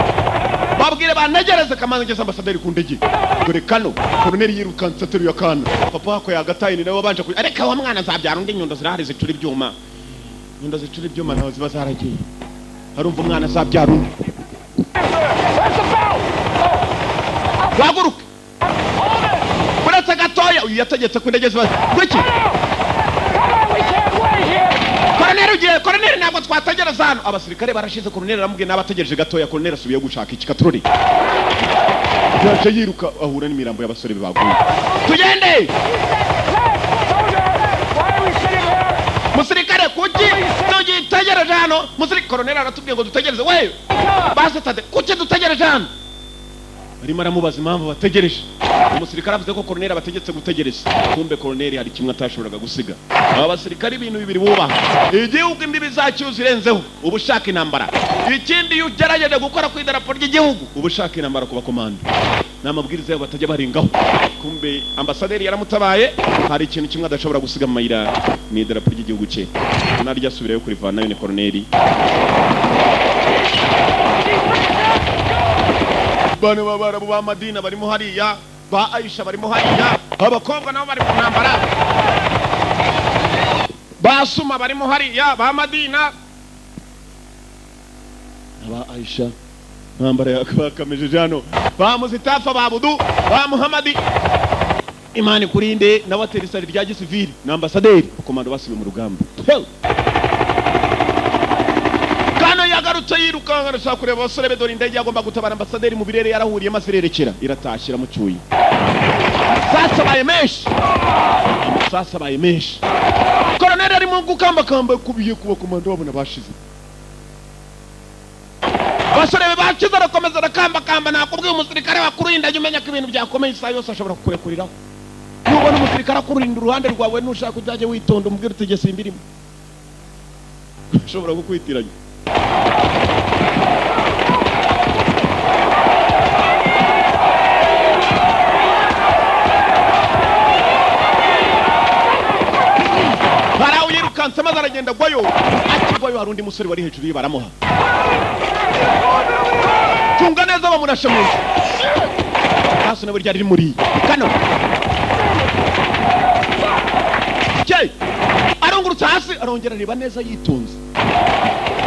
[SPEAKER 1] Babwire bantegereze kamanza ngeze ambasaderi ku ndege. Dore kano koroneri yirukanse ateruye akana, papa wako yagataye, ni nawe wabanje areka wa mwana nzabyara undi. Nyundo zirahari zicura ibyuma, nyundo zicura ibyuma ntaho ziba zaragiye. Harumva umwana azabyara undi.
[SPEAKER 3] That's the belt.
[SPEAKER 1] Guhaguruke uretse gatoya, uyu yategetse ko indege ziba kuki.
[SPEAKER 3] Come on, we can't wait here.
[SPEAKER 1] Koroneri ugiye, koroneri, ntabwo twategereza hano, abasirikare barashize. Koroneri aramubwiye n'abategereje gatoya. Koroneri asubiye gushaka iki katurori, yaje yiruka ahura n'imirambo y'abasore be baguye. Tugende.
[SPEAKER 3] Soldier, why are we sitting here?
[SPEAKER 1] Musirikare, kuki tugitegereje hano? Musirikare, koroneri aratubwiye ngo dutegereze. We basitade, kuki dutegereje hano? Arimo aramubaza impamvu bategereje. Umusirikare avuze ko koroneri abategetse gutegereza. Kumbe koroneri hari kimwe atashoboraga gusiga aba basirikare, ibintu bibiri bubaha: igihugu, imbibi zacyo zirenzeho uba ushaka intambara. Ikindi, iyo ugerageje gukora ku idarapo ry'igihugu uba ushaka intambara ku bakomando. Ni amabwiriza yabo batajya barengaho. Kumbe ambasaderi yaramutabaye. Hari ikintu kimwe adashobora gusiga mu mayira, ni idarapo ry'igihugu cye, naryo asubirayo kurivanayo. Ni koroneri. Bano b'Abarabu ba Madina barimo hariya, ba Aisha barimo hariya, abakobwa nabo bari mu ntambara, ba Suma barimo hariya, ba Madina aba Aisha, ntambara bakamejeje hano, ba Muzitafa, ba Budu, ba Muhamadi, Imana ikurinde, nawe atera isari rya gisivili. Ni ambasaderi. Komando basubiye mu rugamba. Hey! Kano yagarutse yirukanka arashaka kureba abasore be. Dore indege yagomba gutabara ambasaderi mu birere yarahuriye maze irerekera, iratashye iramucyuye. Amasasu abaye menshi, amasasu abaye menshi. Koroneri arimo gukambakamba kubiye kuba komando, babona bashize, abasore be bakize. Arakomeza arakambakamba. Nakubwiye, umusirikare wakurinda jya umenya ko ibintu byakomeye, isaha yose ashobora kukurekuriraho. Nubona umusirikare akurinda uruhande rwawe, nushaka uzajye witonda, umubwire uti "Jye simbirimo", ashobora kukwitiranya. Barawe yirukanse maze aragenda agwayo. Akigwayo hari undi musore wari hejuru ye, baramuha. Cunga neza, bamurashe mu nzu hasi, nawe ryari rimuriye. Kano cye arungurutse hasi, arongera areba neza yitonze,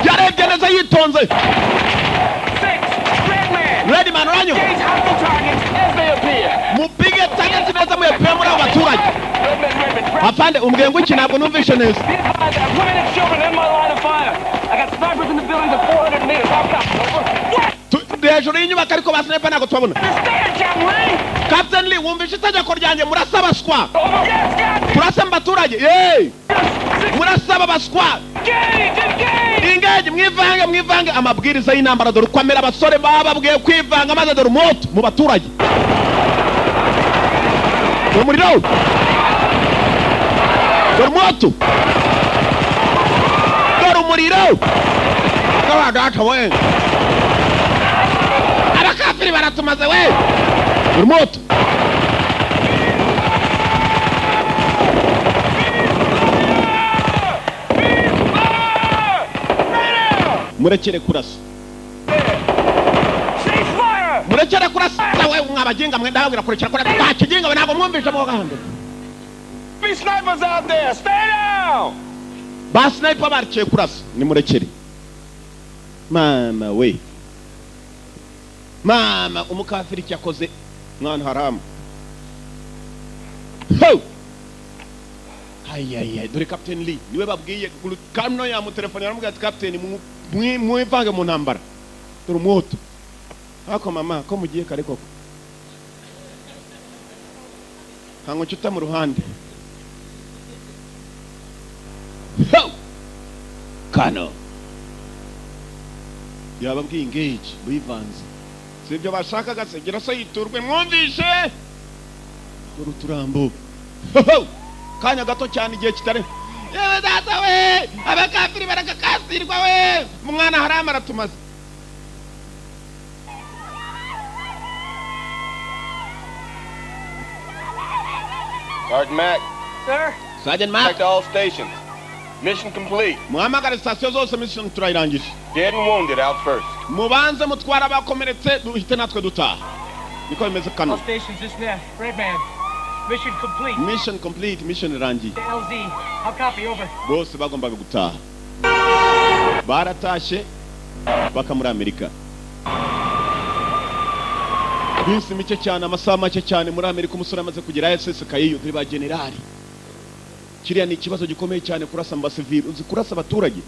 [SPEAKER 1] yarebye neza yitonze.
[SPEAKER 3] Six. Red man.
[SPEAKER 1] Red man, uranyumva?
[SPEAKER 3] Engage hostile targets as they appear.
[SPEAKER 1] Mupige target neza, muyapire muri abo baturage.
[SPEAKER 3] Red man, red man.
[SPEAKER 1] Afande, umbwiye ngo iki? Ntabwo numvishe neza.
[SPEAKER 3] Be advised, I have women and children in my line of fire. I got snipers in the buildings at 400 meters. I'll copy. Over. What?
[SPEAKER 1] Turi hejuru y'inyubako ariko ba sniper ntabwo tubabona.
[SPEAKER 3] Understand, Captain Lee?
[SPEAKER 1] Captain Lee, wumvishe itegeko ryanjye? Murasa abaswa.
[SPEAKER 3] Over. Yes, Captain.
[SPEAKER 1] Turasa mu baturage. Yeee, murasaba abaswa.
[SPEAKER 3] Engage! Engage!
[SPEAKER 1] Ingage, mwivange, mwivange. Amabwiriza y'intambara dore uko amera. Abasore bababwiye kwivanga, maze dore umuto mu baturage, dore umuriro, dore umuto, dore umuriro. Dore data we, abakafiri baratumaze we. Dore umuto. Murekere kurasa.
[SPEAKER 3] Cease fire!
[SPEAKER 1] Murekere kurasa we, mwabaginga mwe. Ndababwira kurekera kurasa. Nta kiginga we, ntabwo mwumvishe mu gahanda.
[SPEAKER 3] Be
[SPEAKER 4] Enemy snipers out there! Stay down!
[SPEAKER 1] Ba sniper baricaye kurasa, nimurekere. Mama we, mama, umukafiri icyo yakoze mwana haramu. Ho! Ayayay, dore Captain Lee niwe babwiye. Kano yamutelefone, aramubwira ati: "Captain, mwivange mu ntambara, dore umwoto." Ako mama ko mugiye kare koko, ntabwo nshuta mu ruhande. Ho! Kano yababwiye engage, bivanze, si ibyo bashakaga se? Gira se yiturwe, mwumvishe, dore uturambo. Ho, ho! Kanya gato cyane, igihe kitari. Yewe data we, abakafiri barakakasirwa we, mwana haramu aratumaze.
[SPEAKER 4] Sergeant Mack,
[SPEAKER 3] Sir?
[SPEAKER 1] Sergeant
[SPEAKER 4] back
[SPEAKER 1] Mark.
[SPEAKER 4] to all stations. Mission complete.
[SPEAKER 1] Muhamagare sitasiyo zose, mission turayirangije.
[SPEAKER 4] Dead and wounded out first.
[SPEAKER 1] Mubanze mutware abakomeretse, duhite natwe dutaha, niko bimeze kano.
[SPEAKER 7] All stations, this Neff. Redman. Mission complete.
[SPEAKER 1] Mission complete, mission irangiye.
[SPEAKER 7] LZ. I'll copy, over.
[SPEAKER 1] Bose bagombaga gutaha, baratashye baka muri Amerika. Minsi mike cyane, amasaha make cyane muri Amerika, umusore amaze kugera yasesekaye. Dore ba generali, kiriya ni ikibazo gikomeye cyane, kurasa mu basivili, uzi kurasa abaturage.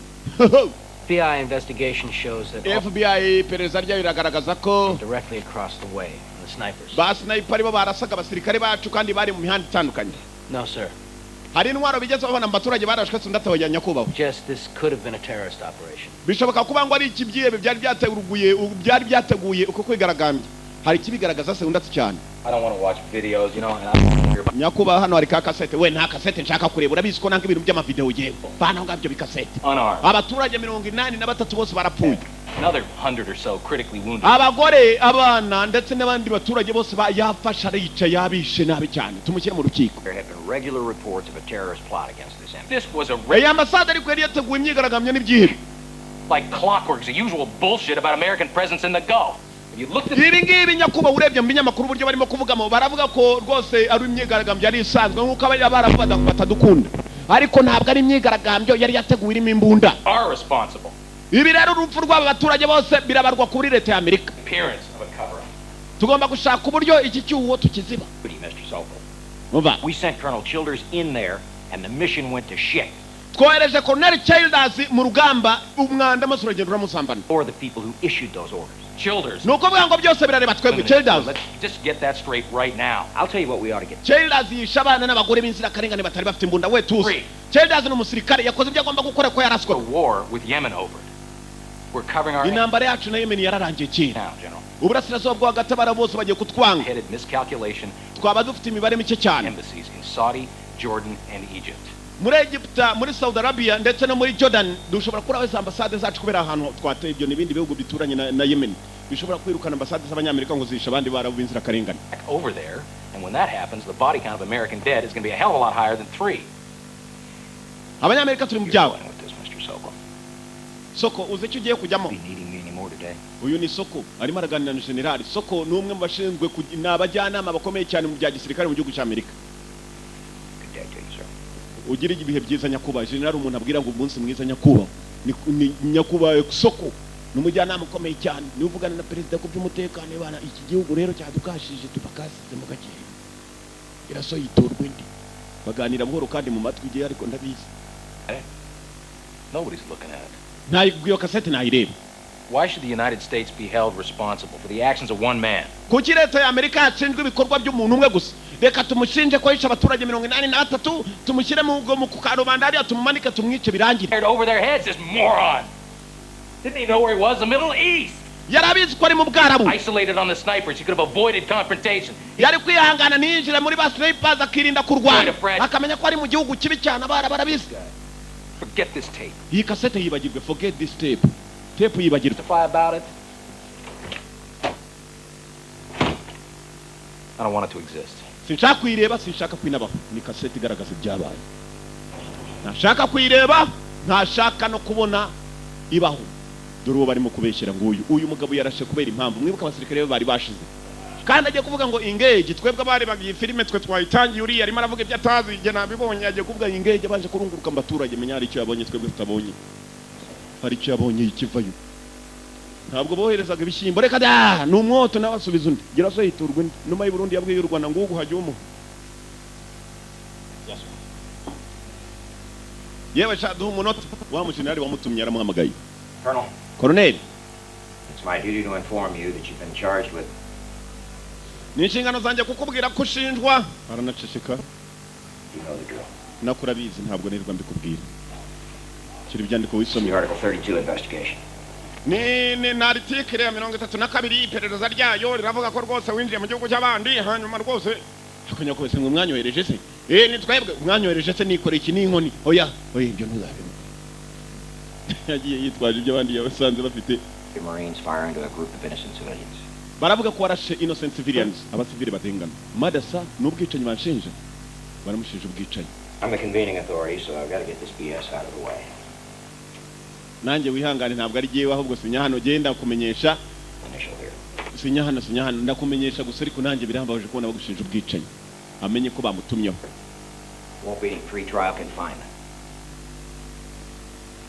[SPEAKER 2] FBI investigation shows that all
[SPEAKER 1] FBI iperereza ryayo riragaragaza ko
[SPEAKER 2] directly across the way from the snipers.
[SPEAKER 1] Ba sniper aribo barasaga abasirikare bacu, kandi bari mu mihanda itandukanye.
[SPEAKER 2] No, sir.
[SPEAKER 1] Hari intwaro bigeze babona mu baturage barashwe sindatabaye, nyakubahwa.
[SPEAKER 2] Just this could have been a terrorist operation.
[SPEAKER 1] Bishoboka kuba ngo ari ikibyihebe byari byateguye uko kwigaragambya. Hari ikibigaragaza se undatse cyane.
[SPEAKER 3] I don't want to watch videos, and I don't want to hear about
[SPEAKER 1] Nyakubahwa, hano hari ka kasete. We, nta kasete nshaka kureba, urabizi ko nanga ibintu by'amavideo. Yewe, vana aho ngabyo bikasete.
[SPEAKER 3] Unarmed.
[SPEAKER 1] Abaturage 83 bose barapfuye.
[SPEAKER 3] Another 100 or so critically wounded.
[SPEAKER 1] Abagore, abana ndetse n'abandi baturage bose yafashe arica, yabishe nabi cyane, tumushyire mu rukiko.
[SPEAKER 2] There have been regular reports of a terrorist plot against this embassy.
[SPEAKER 3] This was a
[SPEAKER 1] Iyi ambasade ariko yari yateguwe imyigaragambyo n'ibyihebe.
[SPEAKER 3] Like clockwork, the usual bullshit about American presence in the Gulf. If you looked at
[SPEAKER 1] Ibi ngibi, nyakubahwa, urebye mu binyamakuru uburyo barimo kuvugamo, baravuga ko rwose ari imyigaragambyo yari isanzwe, nk'uko abari baravugaga ngo batadukunda, ariko ntabwo ari imyigaragambyo yari yateguwe irimo imbunda.
[SPEAKER 3] Are responsible.
[SPEAKER 1] Ibi rero, urupfu rw'aba baturage bose birabarwa kuri leta ya Amerika.
[SPEAKER 3] Appearance of a cover-up.
[SPEAKER 1] Tugomba gushaka uburyo iki cyuho tukiziba.
[SPEAKER 2] Mr. Sokol.
[SPEAKER 1] Umva.
[SPEAKER 2] We sent Colonel Childers in there, and the mission went to shit.
[SPEAKER 1] Twohereje Colonel Childers mu rugamba, umwanda maze uragenda uramusambana.
[SPEAKER 2] Or the people who issued those orders.
[SPEAKER 3] Childers.
[SPEAKER 1] Ni ukuvuga ngo byose birareba twebwe, Childers.
[SPEAKER 3] Let's just get that straight right now.
[SPEAKER 2] I'll tell you what we ought to get.
[SPEAKER 1] Childers yishe abana n'abagore b'inzirakarengane batari bafite imbunda. We, tuzi.
[SPEAKER 3] Three.
[SPEAKER 1] Childers ni umusirikare, yakoze ibyo agomba gukora ko yaraswe.
[SPEAKER 3] The war with Yemen over. We're covering our
[SPEAKER 1] Intambara yacu na Yemen yararangiye kera.
[SPEAKER 3] now, General.
[SPEAKER 1] Uburasirazuba bwo hagati, abara bose bagiye kutwanga.
[SPEAKER 3] Headed miscalculation
[SPEAKER 1] Twaba dufite imibare mike cyane.
[SPEAKER 3] Embassies in Saudi, Jordan, and Egypt.
[SPEAKER 1] Muri Egiputa, muri Saudi Arabia ndetse no muri Jordan, dushobora kuri izo ambasade zacu kubera ahantu twateye. Ibyo n'ibindi bihugu bituranye na Yemen bishobora kwirukana ambasade z'Abanyamerika ngo zishe abandi barabu b'inzirakarengane.
[SPEAKER 3] Back over there, and when that happens, the body count of American dead is going to be a hell of a lot higher than three.
[SPEAKER 1] Abanyamerika turi mu
[SPEAKER 2] You're
[SPEAKER 1] byago.
[SPEAKER 2] going with this, Mr. Sokol.
[SPEAKER 1] Soko, uzi icyo ugiye kujyamo.
[SPEAKER 2] Be needing me anymore today.
[SPEAKER 1] Uyu ni Soko, arimo araganira na generali. Soko ni umwe mu bashinzwe ni abajyanama bakomeye cyane mu bya gisirikare mu gihugu cy'Amerika.
[SPEAKER 2] Good day to you, sir.
[SPEAKER 1] Ugira ibihe byiza, nyakubahwa generali. Umuntu abwira ngo umunsi mwiza nyakubahwa ni nyakubahwa Soko, ni umujyanama ukomeye cyane, niwe uvugana na perezida ku by'umutekano. Bana iki gihugu rero cyadukashije, tubakasize mu gakeye, iraso yiturwa indi, baganira buhoro kandi mu matwi igihe, ariko ndabizi.
[SPEAKER 3] Nobody's looking at it.
[SPEAKER 1] Ntayo, iyo kasete ntayireba.
[SPEAKER 3] Why should the United States be held responsible for the actions of one man?
[SPEAKER 1] Kuki leta ya Amerika yashinjwe ibikorwa by'umuntu umwe gusa? Reka tumushinje ko yishe abaturage 83, tumushyire mu ku karubanda hariya, tumumanike, tumwice, birangire.
[SPEAKER 3] Fired over their heads, this moron! Didn't he know where he was? The Middle East!
[SPEAKER 1] Yari abizi ko ari mu Bwarabu.
[SPEAKER 3] Isolated on the snipers, he could have avoided confrontation.
[SPEAKER 1] Yari kwihangana ntiyinjire muri ba snipers, akirinda kurwana, akamenya ko ari mu gihugu kibi cyane, abara barabizi.
[SPEAKER 3] Forget this tape.
[SPEAKER 1] Iyi kasete yibagirwe, forget this tape, tape yibagirwe.
[SPEAKER 3] Testify about it. I don't want it to exist.
[SPEAKER 1] Sinshaka kuyireba, sinshaka kwinabaho. Ni kasete igaragaza ibyabaye, ntashaka kuyireba, ntashaka no kubona ibaho. Dore uwo barimo kubeshyera nguyu. Uyu mugabo yarashe kubera impamvu. Mwibuka abasirikare be bari bashize. Kandi agiye kuvuga ngo "engage". Twebwe abarebaga iyi filime, twe twayitangiye, uriya arimo aravuga ibyo atazi. Njye nabibonye, agiye kuvuga "engage", abanje kurunguruka mu baturage. Menya hari icyo yabonye twebwe tutabonye, hari icyo yabonye ikivayo. Ntabwo boherezaga ibishyimbo, reka da, ni umwoto. Nawe asubiza undi gira so yiturwa undi. Numa y'u Burundi yabwiye u Rwanda ngo uguhajya umuha.
[SPEAKER 2] Yes, sir.
[SPEAKER 1] Yewe sha, duha umunota. Wa mujenerali wamutumye yaramuhamagaye.
[SPEAKER 2] Colonel,
[SPEAKER 1] Koroneli.
[SPEAKER 2] it's my duty to inform you that you've been charged with
[SPEAKER 1] Ni inshingano zanjye kukubwira ko ushinjwa. Aranaceceka.
[SPEAKER 2] You know the drill.
[SPEAKER 1] Nako urabizi, ntabwo nirirwa mbikubwira. Shyira ibyandiko
[SPEAKER 2] It's the
[SPEAKER 1] wisomeye.
[SPEAKER 2] Article 32 investigation.
[SPEAKER 1] Ni na article ya 32. Iperereza ryayo riravuga ko rwose winjiye mu gihugu cy'abandi. Hanyuma rwose akanyakubise ngo umwanyohereje se? Ni twebwe umwanyohereje se? Nikoreye iki n'inkoni? Oya oya, ibyo ntuzabemo. Yagiye yitwaje ibyo abandi yabasanze bafite.
[SPEAKER 2] The Marines fire into a group of innocent civilians.
[SPEAKER 1] Baravuga ko warashe innocent civilians, abasivili batengana. Madasa n'ubwicanyi banshinja, baramushinja ubwicanyi.
[SPEAKER 2] I'm the convening authority, so I've got to get this BS out of the way.
[SPEAKER 1] Nanjye wihangane, ntabwo ari jyewe, ahubwo sinya hano, genda kumenyesha.
[SPEAKER 2] Initial here.
[SPEAKER 1] Sinya hano, sinya hano, ndakumenyesha gusa. Ariko nanjye birambabaje kubona bagushinja ubwicanyi. Amenye ko bamutumyeho.
[SPEAKER 2] Won't be any pre-trial confinement.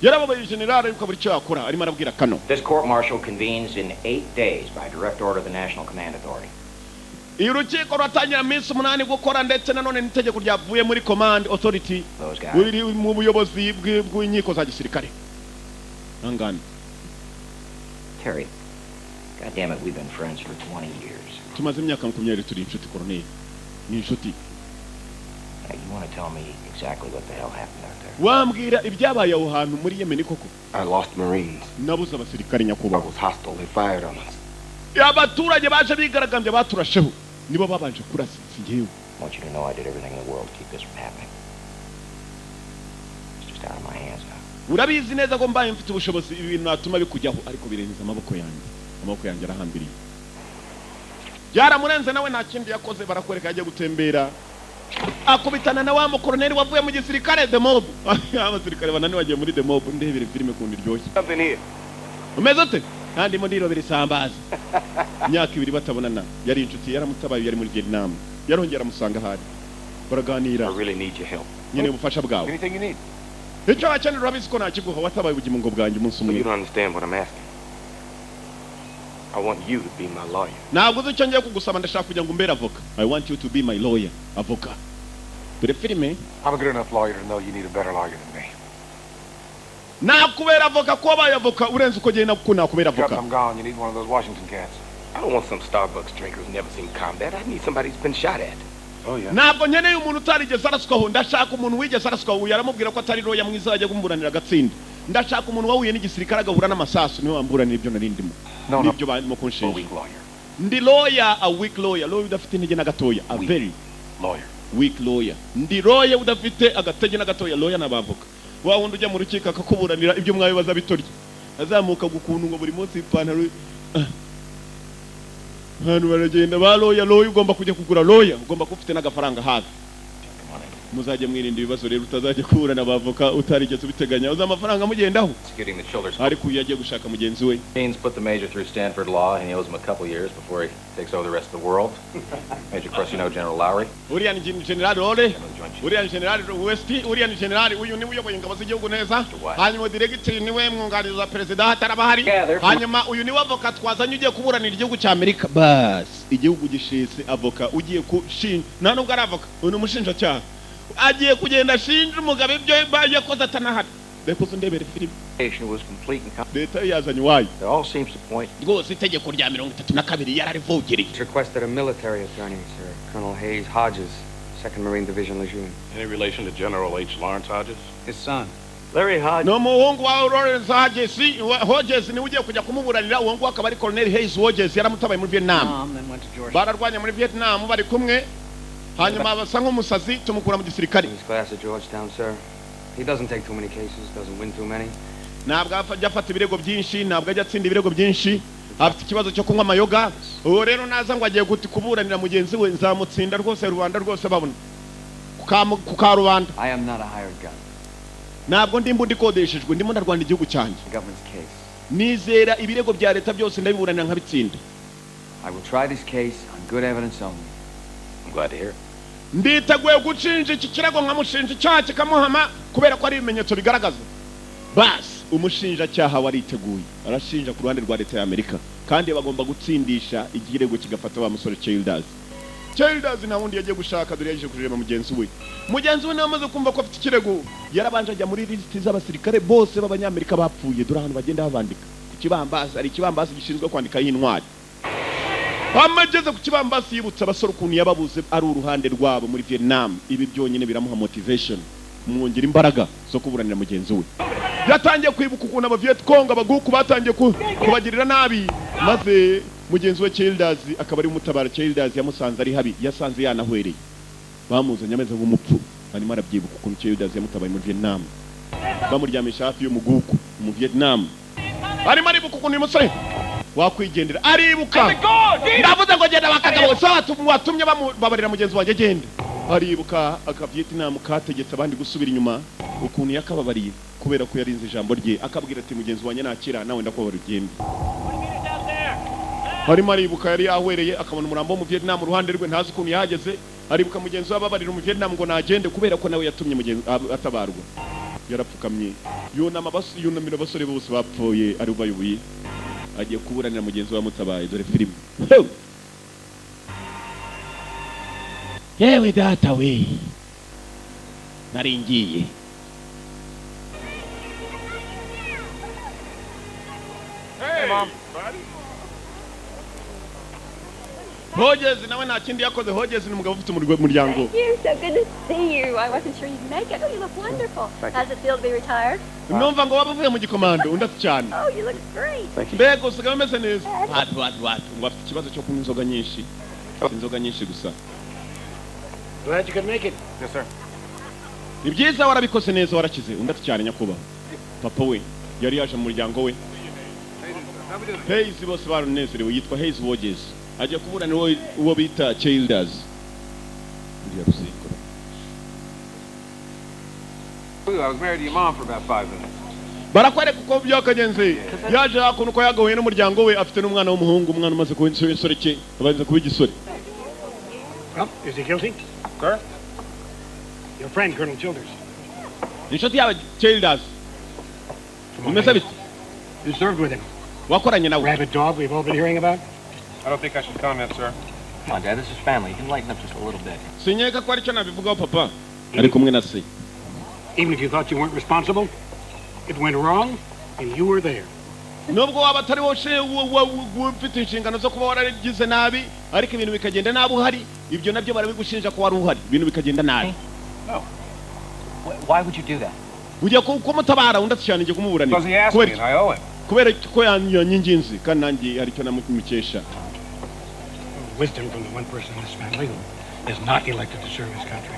[SPEAKER 1] Yarababaye generale, ariko buri icyo yakora arimo arabwira kano.
[SPEAKER 2] This court martial convenes in 8 days by direct order of the National Command Authority.
[SPEAKER 1] Iyo urukiko ruratangira minsi 8 gukora, ndetse nanone n'itegeko ryavuye muri command authority.
[SPEAKER 2] Those guys.
[SPEAKER 1] Buri mu buyobozi bw'inkiko za gisirikare angana.
[SPEAKER 2] Terry, God damn it, we've been friends for 20 years.
[SPEAKER 1] Tumaze imyaka 20 turi inshuti, koroneli, ni inshuti.
[SPEAKER 2] Now, you want to tell me exactly what the hell happened out there?
[SPEAKER 1] Wambwira ibyabaye aho hantu muri Yemeni koko?
[SPEAKER 4] I lost Marines.
[SPEAKER 1] Nabuze abasirikare, nyakubahwa.
[SPEAKER 4] I was hostile. They fired on us.
[SPEAKER 1] Abaturage baje bigaragambya, baturasheho, nibo babanje kurasa, si njyewe.
[SPEAKER 2] I want you to know I did everything in the world to keep this from happening. It's just out of my hands now.
[SPEAKER 1] Urabizi neza ko mbaye mfite ubushobozi ibi bintu natuma bikujyaho, ariko birenze amaboko yanjye, amaboko yanjye arahambiriye. Byaramurenze, nawe nta kindi yakoze. Barakwereka yagiye gutembera, akubitana na wa mukoroneri wavuye mu gisirikare, demob. Abasirikare bananiwe bagiye muri demob. Ndebere filime ukuntu iryoshye.
[SPEAKER 4] Something here.
[SPEAKER 1] Umeze ute? Kandi ndimo ndirobera isambaza. Imyaka 2 batabonana. Yari inshuti, yaramutabaye, yari muri Vietnam. Yarongera amusanga ahari, baraganira.
[SPEAKER 4] I really need your help.
[SPEAKER 1] Nkeneye ubufasha bwawe.
[SPEAKER 5] Anything you need.
[SPEAKER 1] Icyo wakenera urabizi ko nakiguha, watabaye ubugingo bwanjye umunsi umwe.
[SPEAKER 4] You don't understand what I'm asking. I want you to be my lawyer.
[SPEAKER 1] Ntabwo uzi icyo ngiye kugusaba. Ndashaka kugira ngo umbere avoka. I want you to be my lawyer, avoka. Dore filime.
[SPEAKER 5] I'm a good enough lawyer to know you need a better lawyer than me.
[SPEAKER 1] Nakubera avoka ko wabaye avoka urenze uko genda kuko nakubera avoka.
[SPEAKER 5] I'm gone. You need one of those Washington cats.
[SPEAKER 4] I don't want some Starbucks drinker who's never seen combat. I need somebody who's been shot at.
[SPEAKER 5] Oh, yeah.
[SPEAKER 1] Ntabwo nkeneye umuntu utarigeze araswaho, ndashaka umuntu wigeze araswaho. Uyu aramubwira ko atari lawyer mwiza ajya kumuburanira agatsinda. Ndashaka umuntu wahuye n'igisirikare agahura n'amasasu, niwe wamburanira ibyo nari ndimo.
[SPEAKER 5] No, no.
[SPEAKER 1] N'ibyo barimo kunshinja.
[SPEAKER 5] Weak lawyer.
[SPEAKER 1] Ndi lawyer, a weak lawyer, lawyer udafite intege na gatoya, a very
[SPEAKER 5] Lawyer.
[SPEAKER 1] weak lawyer. Ndi lawyer udafite agatege na gatoya. Lawyer n'abavoka, wa wundi ujya mu rukiko akakuburanira ibyo mwabibaza bitorye, azamuka gukuntu ngo buri munsi ipantaro. Ah. Abantu baragenda ba lawyer, lawyer ugomba kujya kugura lawyer, ugomba kuba ufite n'agafaranga hafi. Muzajye mwirinda ibibazo rero, utazajya kuburana abavoka utarigeze ubiteganya, uzi amafaranga amugendaho.
[SPEAKER 10] Executing the Childers.
[SPEAKER 1] Ariko uyu yagiye gushaka mugenzi we.
[SPEAKER 10] Means put the major through Stanford Law, and he owes him a couple years before he takes over the rest of the world. Major, of course, you know General Lowry.
[SPEAKER 1] Uriya ni General Lowry, uriya ni General West, uriya ni General, uyu niwe uyoboye ingabo z'igihugu neza. Hanyuma diregiteri niwe mwunganizi wa perezida hataraba hari. Hanyuma uyu niwe avoka twazanye ugiye kuburanira igihugu cya Amerika. Basi igihugu gishitse avoka ugiye kushinja, nta nubwo ari avoka, uyu ni umushinjacyaha agiye kugenda ashinja umugabo ibyo yakoze atanahari. Reka uze undebere filime.
[SPEAKER 2] Was complete and
[SPEAKER 1] Leta yo yazanye iwayo.
[SPEAKER 2] It all seems to point.
[SPEAKER 1] Rwose itegeko rya 32 yararivogereye.
[SPEAKER 11] Requested a military attorney, sir. Colonel Hayes Hodges, 2nd Marine Division Lejeune.
[SPEAKER 9] Any relation to General H. Lawrence Hodges?
[SPEAKER 11] His son.
[SPEAKER 2] Larry Hodges.
[SPEAKER 1] Ni umuhungu wa Lawrence Hodges. Hodges niwe ugiye kujya kumuburanira. Uwo nguwo akaba ari Colonel Hayes Hodges, yaramutabaye muri Vietnam.
[SPEAKER 11] Mom, then went to Georgia.
[SPEAKER 1] Bararwanye muri Vietnam bari kumwe, hanyuma basa nk'umusazi tumukura mu gisirikare.
[SPEAKER 11] His class at Georgetown, sir. He doesn't take too many cases, doesn't win too many.
[SPEAKER 1] Ntabwo ajya afata ibirego byinshi, ntabwo ajya atsinda ibirego byinshi, afite ikibazo cyo kunywa amayoga. Uwo rero naza ngo agiye kuburanira mugenzi we, nzamutsinda rwose, rubanda rwose babona ku karubanda.
[SPEAKER 11] I am not a hired gun.
[SPEAKER 1] Ntabwo ndimba ndikodeshejwe, ndimo ndarwana igihugu cyanjye.
[SPEAKER 11] The government's case.
[SPEAKER 1] Nizera ibirego bya leta byose ndabiburanira nkabitsinda.
[SPEAKER 11] I will try this case on good evidence only.
[SPEAKER 10] I'm glad to hear it.
[SPEAKER 1] Nditeguye gushinja iki kirego, nkamushinja icyaha kikamuhama kubera ko ari ibimenyetso bigaragaza. Basi umushinjacyaha wariteguye, arashinja ku ruhande rwa leta ya Amerika, kandi bagomba gutsindisha ikirego kigafata wa musore Childers. Childers nta wundi yagiye gushaka, dore yaje kureba mugenzi we. Mugenzi we nawe amaze kumva ko afite ikirego, yarabanje ajya muri lisiti z'abasirikare bose b'Abanyamerika bapfuye. Dore ahantu bagenda babandika ku kibambasi, hari ikibambasi gishinzwe kwandikaho intwari. Amageze ku kibambasi yibutsa abasore ukuntu yababuze ari uruhande rwabo muri Vietnam. Ibi byonyine biramuha motivation, kumwongera imbaraga zo kuburanira mugenzi we. Yatangiye kwibuka ukuntu aba Viet Cong, abaguku, batangiye kubagirira nabi, maze mugenzi we Childers akaba ari umutabara. Childers yamusanze ari habi, yasanze yanahwereye, bamuzanye ameze nk'umupfu. Arimo arabyibuka ukuntu Childers yamutabaye muri Vietnam, bamuryamisha hafi y'umuguku mu Vietnam. Arimo aribuka ukuntu uyu musore wakwigendera, aribuka. Ndavuze ngo genda, bakagabo so watumye babarira mugenzi wanjye, genda. Aribuka aka Vietnam kategetse abandi gusubira inyuma, ukuntu yakababariye kubera ko yarinze ijambo rye, akabwira ati: "Mugenzi wanjye nakira, nawe ndakubabara ugende." Arimo aribuka yari yahwereye, akabona umurambo wo mu Vietnam uruhande rwe, ntazi ukuntu yahageze. Aribuka mugenzi we ababarira mu Vietnam ngo nagende, kubera ko nawe yatumye mugenzi atabarwa. Yarapfukamye, yunama, yunamira abasore bose bapfuye ari bayoboye. Agiye kuburanira mugenzi we wamutabaye. Dore filime. Heu! Yewe data we, nari ngiye.
[SPEAKER 5] Hey, Mom.
[SPEAKER 1] Hogezi nawe nta kindi yakoze. Hogezi ni umugabo ufite umuryango.
[SPEAKER 12] Thank you. So good to see you. I wasn't sure you'd make it. Oh, you look wonderful. How's it feel to be retired?
[SPEAKER 1] Numva ngo waba uvuye mu gikomando undi ati cyane.
[SPEAKER 12] Oh, you look great.
[SPEAKER 1] Mbega usigaye umeze neza. Watu watu watu, ngo afite ikibazo cyo kunywa inzoga nyinshi, si inzoga nyinshi gusa.
[SPEAKER 6] Glad you could make it.
[SPEAKER 5] Yes, sir.
[SPEAKER 1] Ni byiza, warabikoze neza, warakize. Undi ati cyane nyakubahwa. Papa we yari yaje mu muryango we. Hayes bose baranezerewe. Yitwa Hayes Wogez, ajya kuburanira uwo bita Childers uriya ruzingo.
[SPEAKER 5] I was married to your mom for about 5 minutes.
[SPEAKER 1] Barakwereka uko byakagenze. Yaje hakuno uko yagahuye n'umuryango we, afite n'umwana w'umuhungu, umwana umaze kuba insoreke cye, abanza kuba igisore.
[SPEAKER 6] Well, is he guilty?
[SPEAKER 5] Sir?
[SPEAKER 6] Your friend, Colonel Childers.
[SPEAKER 1] Inshuti yawe Childers bimeze bite?
[SPEAKER 6] You served with him.
[SPEAKER 1] Wakoranye nawe.
[SPEAKER 6] Rabid dog we've all been hearing about.
[SPEAKER 5] I don't think I should comment, sir.
[SPEAKER 3] Come on, Dad, this is family. You can lighten up just a little bit.
[SPEAKER 1] Sinkeka ko aricyo nabivugaho papa, ari kumwe na se.
[SPEAKER 6] Even if you thought you weren't responsible, it went wrong, and you were there.
[SPEAKER 1] Nubwo waba atari wowe ufite inshingano zo kuba waragize nabi, ariko ibintu bikagenda nabi uhari, ibyo nabyo barabigushinja ko wari uhari, ibintu bikagenda nabi.
[SPEAKER 3] Why would you do that?
[SPEAKER 1] Ujya kumutabara? Undi ati cyane, ngiye kumuburanira.
[SPEAKER 5] Because he asked me,
[SPEAKER 1] Kubera
[SPEAKER 5] and I owe him.
[SPEAKER 1] Kubera ko yanyinginze, kandi nanjye hari icyo namukesha.
[SPEAKER 6] Wisdom from the one person in this family who is not elected to serve his country.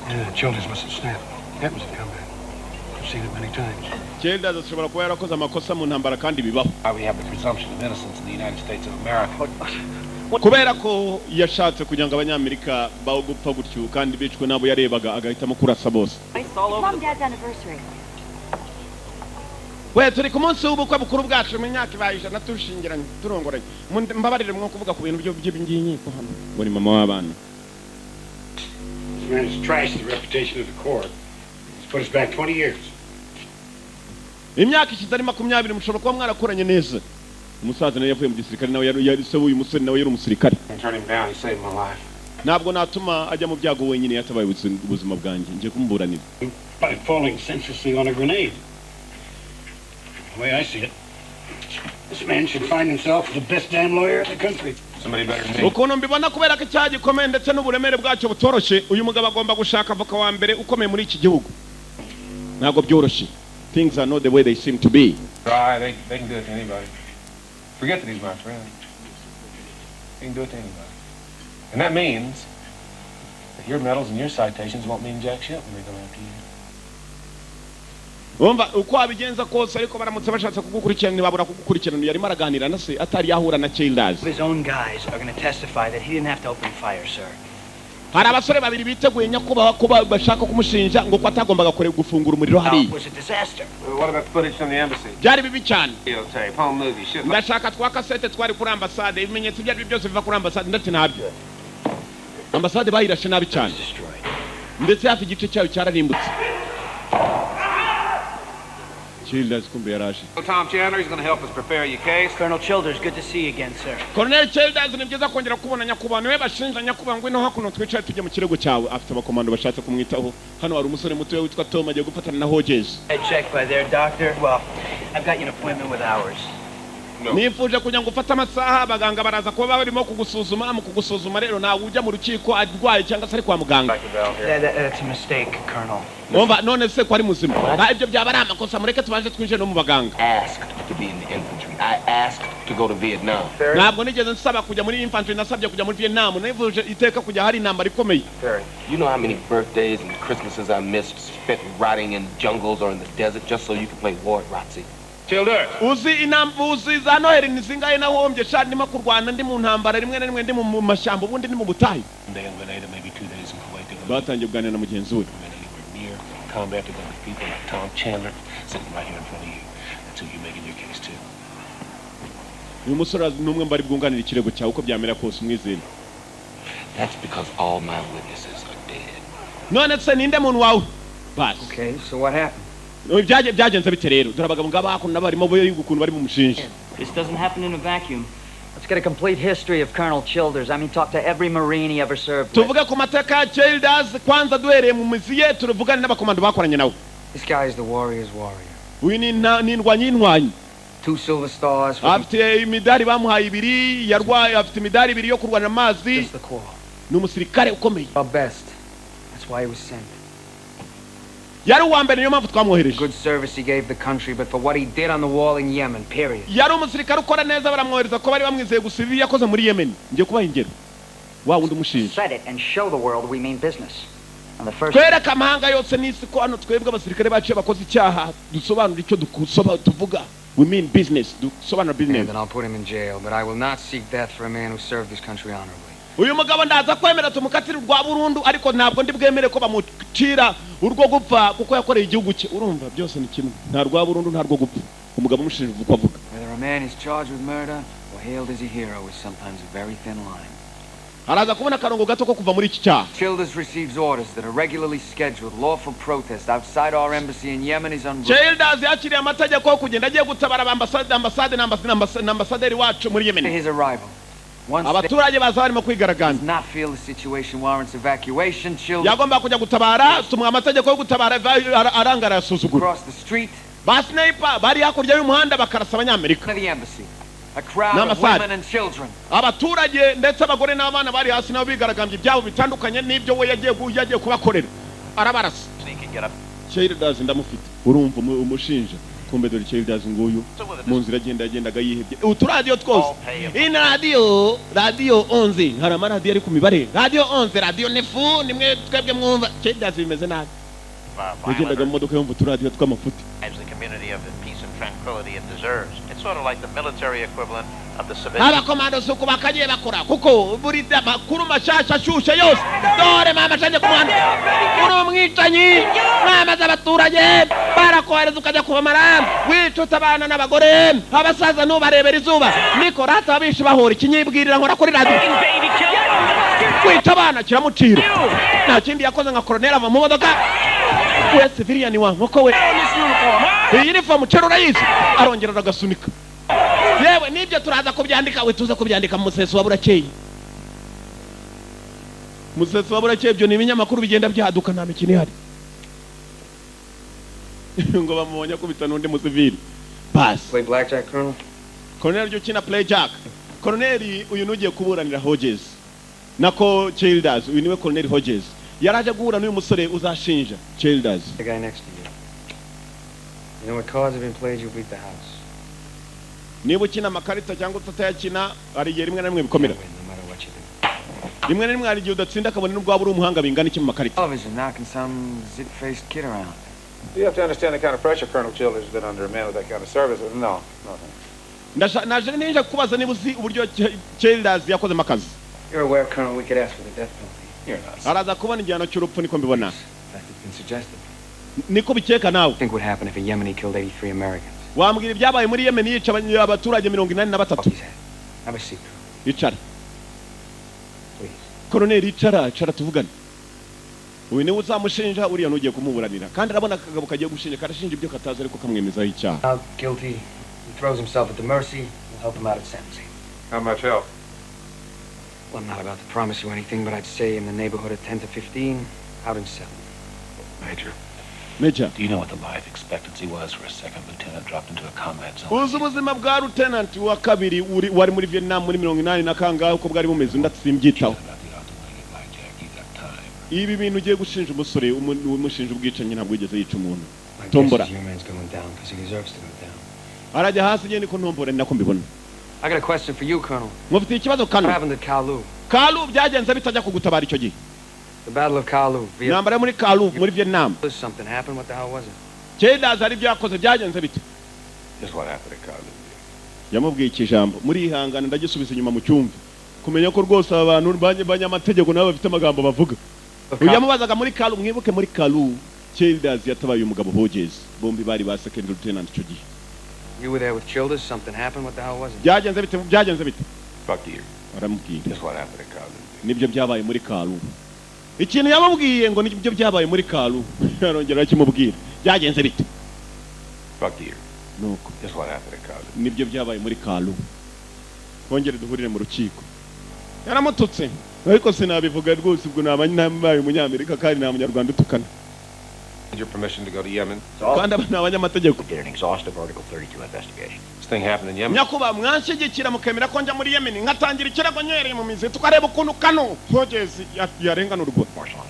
[SPEAKER 6] Yeah, Childers must have snapped. Happens in combat. I've seen it many times.
[SPEAKER 1] Childers ashobora kuba yarakoze amakosa mu ntambara, kandi bibaho.
[SPEAKER 5] Why we have the presumption of innocence in the United States of America.
[SPEAKER 1] Kubera ko yashatse kugira ngo Abanyamerika bawo gupfa gutyo kandi bicwe n'abo yarebaga, agahitamo kurasa bose.
[SPEAKER 12] It's Mom and Dad's anniversary.
[SPEAKER 1] We turi ku munsi w'ubukwe bukuru bwacu, mu myaka ibaye 100 tushingiranye, turongoranye. Mbabarire mwo kuvuga ku bintu by'inkiko hano, ngo ni mama w'abana.
[SPEAKER 6] This man has trashed the reputation of the Corps. He's put us back 20 years.
[SPEAKER 1] Imyaka ishize ari 20, mushobora kuba mwarakoranye neza. Umusaza nawe yavuye mu gisirikare, nawe yari se w'uyu musore, nawe yari umusirikare.
[SPEAKER 5] I turn him down. He saved my life.
[SPEAKER 1] Ntabwo natuma ajya mu byago wenyine, yatabaye ubuzima bwanjye, ngiye kumuburanira.
[SPEAKER 6] By falling senselessly on a grenade. The way I see it, this man should find himself the best damn lawyer in the country.
[SPEAKER 5] Somebody better than me.
[SPEAKER 1] Ukuntu mbibona, kubera ko icyaha gikomeye ndetse n'uburemere bwacyo butoroshye, uyu mugabo agomba gushaka avoka wa mbere ukomeye muri iki gihugu. Ntabwo byoroshye, things are not the way they seem to be.
[SPEAKER 5] Dry. They can do it to anybody. Forget that he's my friend. They can do it to anybody. And that means that your medals and your citations won't mean jack shit when they come after you.
[SPEAKER 1] Umva, uko wabigenza kose, ariko baramutse bashatse kugukurikirana ntibabura kugukurikirana. Yarimo araganira na se atari yahura na Childers.
[SPEAKER 13] His own guys are going to testify that he didn't have to open fire, sir.
[SPEAKER 1] Hari abasore babiri biteguye, nyakubahwa, kuba bashaka kumushinja ngo ko atagombaga kure gufungura umuriro hariya.
[SPEAKER 9] Was a disaster.
[SPEAKER 5] What about footage from the embassy?
[SPEAKER 1] Byari bibi cyane.
[SPEAKER 5] Videotape, home movie, shit.
[SPEAKER 1] Ndashaka twa kasete twari kuri ambasade, ibimenyetso ibyo ari byo byose biva kuri ambasade. Ndetse ntabyo, ambasade bayirashe nabi cyane, ndetse hafi igice cyayo cyararimbutse. Childers kumbe yaraje.
[SPEAKER 5] Tom Chandler, he's going to help us prepare your case.
[SPEAKER 9] Colonel Childers, good to see you again, sir.
[SPEAKER 1] Colonel Childers, ni byiza kongera kubona nyakubahwa. Niwe bashinja. Nyakubahwa, ngwino hakuno twicare tujye mu kirego cyawe. Afite abakomando bashatse kumwitaho. Hano hari umusore mutoya witwa Tom, agiye gufatana na Hodges.
[SPEAKER 9] Head checked by their doctor. Well, I've got you an appointment with ours.
[SPEAKER 1] Nifuje kugira ngo ufate amasaha, abaganga baraza kuba barimo kugusuzuma. Mu kugusuzuma rero, ntawe ujya mu rukiko arwaye cyangwa se ari kwa muganga.
[SPEAKER 9] That's a mistake, Colonel.
[SPEAKER 1] Umva, none se ko ari muzima? Ah, ibyo byaba ari amakosa. Mureke tubanze twinjire no mu baganga.
[SPEAKER 4] Asked to be in the infantry. I asked to go to Vietnam.
[SPEAKER 1] Ntabwo nigeze nsaba kujya muri infantry, nasabye kujya muri Vietnam. Nifuje iteka kujya hari intambara ikomeye.
[SPEAKER 4] You know how many birthdays and Christmases I missed spent rotting in jungles or in the desert just so you could play war at ROTC?
[SPEAKER 5] Childers.
[SPEAKER 1] Uzi inamba, uzi za Noheli ni zingahe nahombye sha ndimo kurwana, ndi mu ntambara, rimwe na rimwe ndi mu mashyamba, ubundi ndi mu butayu?
[SPEAKER 5] One day in Grenada, maybe 2 days in Kuwait. They're gonna
[SPEAKER 1] Batangiye kuganira na mugenzi we.
[SPEAKER 5] be anywhere near combat. They're gonna be people like Tom Chandler sitting right here in front of you. That's who you're making your case to.
[SPEAKER 1] Uyu musore ni umwe mu bari bwunganira ikirego cyawe, uko byamera kose umwizere.
[SPEAKER 4] That's because all my witnesses are dead.
[SPEAKER 1] None se ninde muntu wawe basi?
[SPEAKER 11] Okay, so what happened?
[SPEAKER 1] Byagenze bite rero? Dore abagabo ngaba hakuno nabo barimo biga ukuntu bari bumushinje.
[SPEAKER 3] This doesn't happen in a vacuum.
[SPEAKER 13] Let's get a complete history of Colonel Childers. I mean, talk to every Marine he ever served with.
[SPEAKER 1] Tuvuge ku mateka ya Childers kwanza, duhereye mu mizi ye, turuvugane n'abakomando bakoranye nawe.
[SPEAKER 11] This guy is the warrior's warrior.
[SPEAKER 1] Uyu ni indwanyi y'indwanyi.
[SPEAKER 11] Two Silver Stars for
[SPEAKER 1] Afite imidari bamuhaye ibiri yarwaye, afite imidari ibiri yo kurwana amazi.
[SPEAKER 11] Just the call.
[SPEAKER 1] Ni umusirikare ukomeye.
[SPEAKER 11] Our best. That's why he was sent.
[SPEAKER 1] Yari uwa mbere, niyo mpamvu twamwohereje.
[SPEAKER 11] Good service he gave the country, but for what he did on the wall in Yemen, period.
[SPEAKER 1] Yari umusirikare ukora neza, baramwohereza ko bari bamwizeye. Gusa ibi yakoze muri Yemen, ngiye kubaha ingero, wa wundi umushinja.
[SPEAKER 13] Set it and show the world we mean business. And the first
[SPEAKER 1] Twereke amahanga yose n'isi ko hano twebwe abasirikare bacu iyo bakoze icyaha dusobanura icyo tuvuga. We mean business, dusobanura business.
[SPEAKER 11] And then I'll put him in jail, but I will not seek death for a man who served his country honorably.
[SPEAKER 1] Uyu mugabo ndaza kwemera tumukatire urwa burundu, ariko ntabwo ndi bwemere ko bamucira urwo gupfa kuko yakoreye igihugu cye. Urumva byose ni kimwe, nta rwa burundu, nta rwo gupfa. Umugabo umushinja uko avuga.
[SPEAKER 11] Whether a man is charged with murder or hailed as a hero is sometimes a very thin line.
[SPEAKER 1] Araza kubona akarongo gato ko kuva muri iki cyaha.
[SPEAKER 11] Childers receives orders that a regularly scheduled lawful protest outside our embassy in Yemen is unruly.
[SPEAKER 1] Childers yakiriye amategeko yo kugenda agiye gutabara ambasade, ambasade na ambasaderi wacu muri Yemen.
[SPEAKER 11] His arrival. Once
[SPEAKER 1] Abaturage baza barimo kwigaragambya.
[SPEAKER 11] does not feel the situation warrants evacuation, Childers
[SPEAKER 1] Yagomba kujya gutabara, tumuha amategeko yo gutabara, aranga arayasuzugura.
[SPEAKER 11] across the street
[SPEAKER 1] Ba sniper bari hakurya y'umuhanda bakarasa Abanyamerika.
[SPEAKER 11] to the embassy. A crowd of
[SPEAKER 1] N'ambasade.
[SPEAKER 11] women and children.
[SPEAKER 1] Abaturage ndetse abagore n'abana bari hasi nabo bigaragambya ibyabo bitandukanye n'ibyo we yagiye kubakorera, arabarasa. Childers ndamufite, urumva umushinja. Kumbe dore Childers nguyu mu nzira agenda, yagendaga yihebye. Uturadiyo twose, iyi ni radiyo, radiyo 11, hari amaradiyo ari ku mibare, radiyo 11, radiyo neuf, nimwe twebwe mwumva. Childers bimeze nabi, yagendaga mu modoka yumva uturadiyo tw'amafuti.
[SPEAKER 9] The community of the peace and tranquility it deserves. It's sort of like the military equivalent of the civilian.
[SPEAKER 1] Abakomando si uku bakagiye bakora, kuko buri amakuru mashasha ashushe yose. Dore mama ashanye ku muhanda, uri umwicanyi, mwamaze abaturage barakohereza ukajya kubamara, wicuta abana n'abagore, abasaza ntubarebera izuba. Niko rata abishe bahora ikinyibwirira nkora kuri radiyo. Wica abana kiramucira, nta kindi yakoze nka koroneri ava mu modoka. We civilian wa nkoko we, iyi uniform cero urayizi? Arongera aragasunika. Yewe, nibyo turaza kubyandika, we tuza kubyandika mu museso wa burakeye, museso wa burakeye. Ibyo ni ibinyamakuru bigenda byaduka, nta mikino ihari. Ngo bamubonye akubita n'undi musivili basi.
[SPEAKER 11] Play blackjack, Colonel?
[SPEAKER 1] Koroneri ujya ukina blackjack? Koroneri uyu nugiye kuburanira Hodges, nako Childers, uyu niwe Koroneri Hodges yaraje guhura n'uyu musore uzashinja Childers.
[SPEAKER 11] The guy next to you. You know what cards have been played, you beat the house.
[SPEAKER 1] Niba ukina amakarita cyangwa utayakina, hari igihe rimwe na rimwe bikomera.
[SPEAKER 11] No matter what you do.
[SPEAKER 1] Rimwe na rimwe hari igihe udatsinda, akabona n'ubwo waba uri umuhanga bingana iki mu makarita.
[SPEAKER 11] Television knocking some zit-faced kid around.
[SPEAKER 5] You have to understand the kind of pressure Colonel Childers has been under, a man with that kind of service. No, thanks.
[SPEAKER 1] Naje ninje kubaza niba uzi uburyo Childers yakozemo akazi.
[SPEAKER 11] You're aware, Colonel, we could ask for the death penalty.
[SPEAKER 5] You're not.
[SPEAKER 1] Araza kubona igihano cy'urupfu, niko mbibona.
[SPEAKER 11] In fact, it's been suggested.
[SPEAKER 1] Niko bikeka nawe.
[SPEAKER 11] Think what happened if a Yemeni killed 83 Americans.
[SPEAKER 1] Wambwira ibyabaye muri Yemen yica abaturage 83?
[SPEAKER 11] Have a seat.
[SPEAKER 1] Icara.
[SPEAKER 11] Please.
[SPEAKER 1] Koroneri, icara, icara tuvugane. Uyu niwe uzamushinja, uriya nugiye kumuburanira, kandi arabona akagabo kagiye gushinja karashinja ibyo katazi, ariko kamwemezaho icyaha.
[SPEAKER 11] Out guilty. He throws himself at the mercy. We'll help him out at sentencing.
[SPEAKER 5] How much help?
[SPEAKER 11] Well, I'm not about to promise you anything, but I'd say in the neighborhood of 10 to 15, out in 7.
[SPEAKER 5] Major.
[SPEAKER 1] Major.
[SPEAKER 5] Do you know what the life expectancy was for a second lieutenant dropped into a combat zone?
[SPEAKER 1] Uzi ubuzima bwa lieutenant wa kabiri wari muri Vietnam muri 80 na kangahe uko bwari bumeze? Undi ati simbyitaho. Ibi bintu ugiye gushinja umusore umushinja ubwicanyi, ntabwo yigeze yica umuntu.
[SPEAKER 11] My guess
[SPEAKER 1] Tombora.
[SPEAKER 11] is your man's going down because he deserves to go down.
[SPEAKER 1] Arajya hasi njye niko ntombora, ni nako mbibona.
[SPEAKER 11] I got a question for you, Colonel.
[SPEAKER 1] Mufitiye ikibazo
[SPEAKER 11] What
[SPEAKER 1] kano.
[SPEAKER 11] happened at Kalu?
[SPEAKER 1] Kalu byagenze bitajya kugutabara icyo gihe?
[SPEAKER 11] The Battle of Kalu.
[SPEAKER 1] Intambara yo muri Kalu muri Vietnam.
[SPEAKER 11] Something happened. What the hell was it?
[SPEAKER 1] Childers hari ibyo yakoze, byagenze bite?
[SPEAKER 4] Just what happened at Kalu.
[SPEAKER 1] Yamubwiye iki jambo murihangana, ndagisubiza inyuma mu cyumba kumenya ko rwose aba bantu banyamategeko nabo bafite amagambo bavuga. Uyu yamubazaga muri Kalu. Mwibuke muri Kalu Childers yatabaye umugabo Hodges, bombi bari ba second lieutenant icyo gihe.
[SPEAKER 11] You were there with Childers. Something happened. What the hell was it?
[SPEAKER 1] Byagenze bite? Byagenze bite?
[SPEAKER 4] Fuck you.
[SPEAKER 1] Aramubwira.
[SPEAKER 4] Just what happened at Kalu.
[SPEAKER 1] Nibyo byabaye muri Kalu. Ikintu yamubwiye ngo nibyo byabaye muri Kalu, arongera arakimubwira, byagenze bite?
[SPEAKER 4] Fuck you.
[SPEAKER 1] Nuko.
[SPEAKER 4] Just what happened at Kalu.
[SPEAKER 1] Nibyo byabaye muri Kalu. Twongere duhurire mu rukiko. Yaramututse, ariko sinabivuga rwose, ubwo naba nabaye umunyamerika kandi nta munyarwanda utukana.
[SPEAKER 5] Your permission to go to Yemen.
[SPEAKER 1] Kandi aba ni abanyamategeko.
[SPEAKER 9] Did an exhaustive Article 32 investigation.
[SPEAKER 5] This thing happened in Yemen.
[SPEAKER 1] Nyakubahwa, mwanshyigikira mukemera ko njya muri Yemen nkatangira ikirego nyereye mu mizi, tukareba ukuntu kano Hodges yarenganurwa.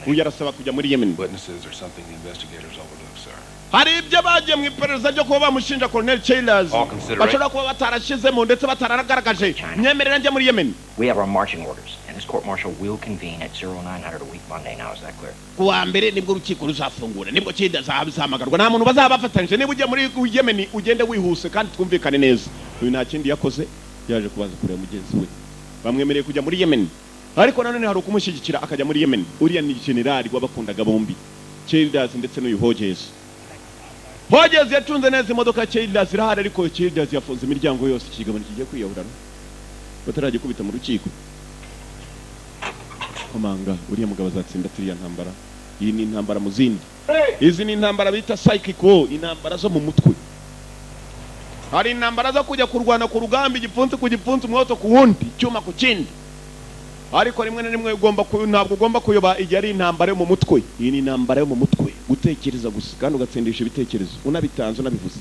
[SPEAKER 1] Uyu arasaba kujya muri Yemen.
[SPEAKER 5] Witnesses or something the investigators overlooked, sir.
[SPEAKER 1] Hari ibyo bagiye mu iperereza ryo kuba bamushinja Colonel Childers
[SPEAKER 5] All consideration.
[SPEAKER 1] bashobora kuba batarashyizemo ndetse bataragaragaje. Myemerera njya muri Yemen.
[SPEAKER 9] We have our marching orders, and this court martial will convene at 0900 a week Monday. Now, is that clear?
[SPEAKER 1] Ku wa mbere nibwo urukiko ruzafungura, nibwo Childers azahamagarwa. Nta muntu bazaba bafatanyije. Niba ugiye muri Yemen ugende wihuse kandi twumvikane neza. Uyu nta kindi yakoze, yaje kubanza kureba mugenzi we. Bamwemereye kujya muri Yemen, ariko nanone hari ukumushyigikira akajya muri Yemen. Uriya ni generali wabakundaga bombi, Childers ndetse n'uyu Hodges. Hodges yacunze neza imodoka ya Childers, irahari, ariko Childers yafunze imiryango yose. Ikigabo kigiye kwiyahurana bataragikubita mu rukiko. Komanga uriya mugabo azatsinda turiya ntambara. Iyi ni intambara mu zindi. Izi ni intambara bita psychic war, intambara zo mu mutwe. Hari intambara zo kujya kurwana ku rugamba, igipfunsi ku gipfunsi, umwoto ku wundi, icyuma ku kindi, ariko rimwe na rimwe ntabwo ugomba kuyoba igihe ari intambara yo mu mutwe. Iyi ni intambara yo mu mutwe, gutekereza gusa kandi ugatsindisha ibitekerezo, unabitanze unabivuze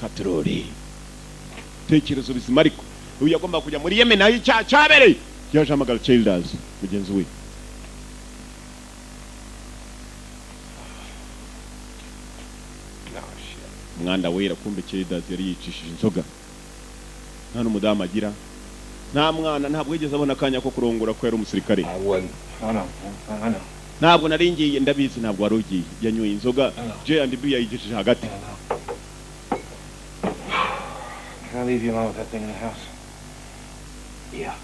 [SPEAKER 1] katorori, ibitekerezo bizima. Ariko uyu yagomba kujya muri Yemen aho icyaha cyabereye. Yaje ahamagara Childers mugenzi we.
[SPEAKER 4] No, shit.
[SPEAKER 1] Umwanda wera. Kumbe Childers yari yicishije inzoga, nta n'umudamu agira, nta mwana, ntabwo yigeze abona akanya ko kurongora ko yari umusirikare.
[SPEAKER 5] I wouldn't. I know. I know.
[SPEAKER 1] Ntabwo nari ngiye, ndabizi, ntabwo wari ugiye. Yanyoye inzoga J and B yayigejeje hagati.
[SPEAKER 5] Can I leave you alone with that thing in the house?
[SPEAKER 4] Yeah.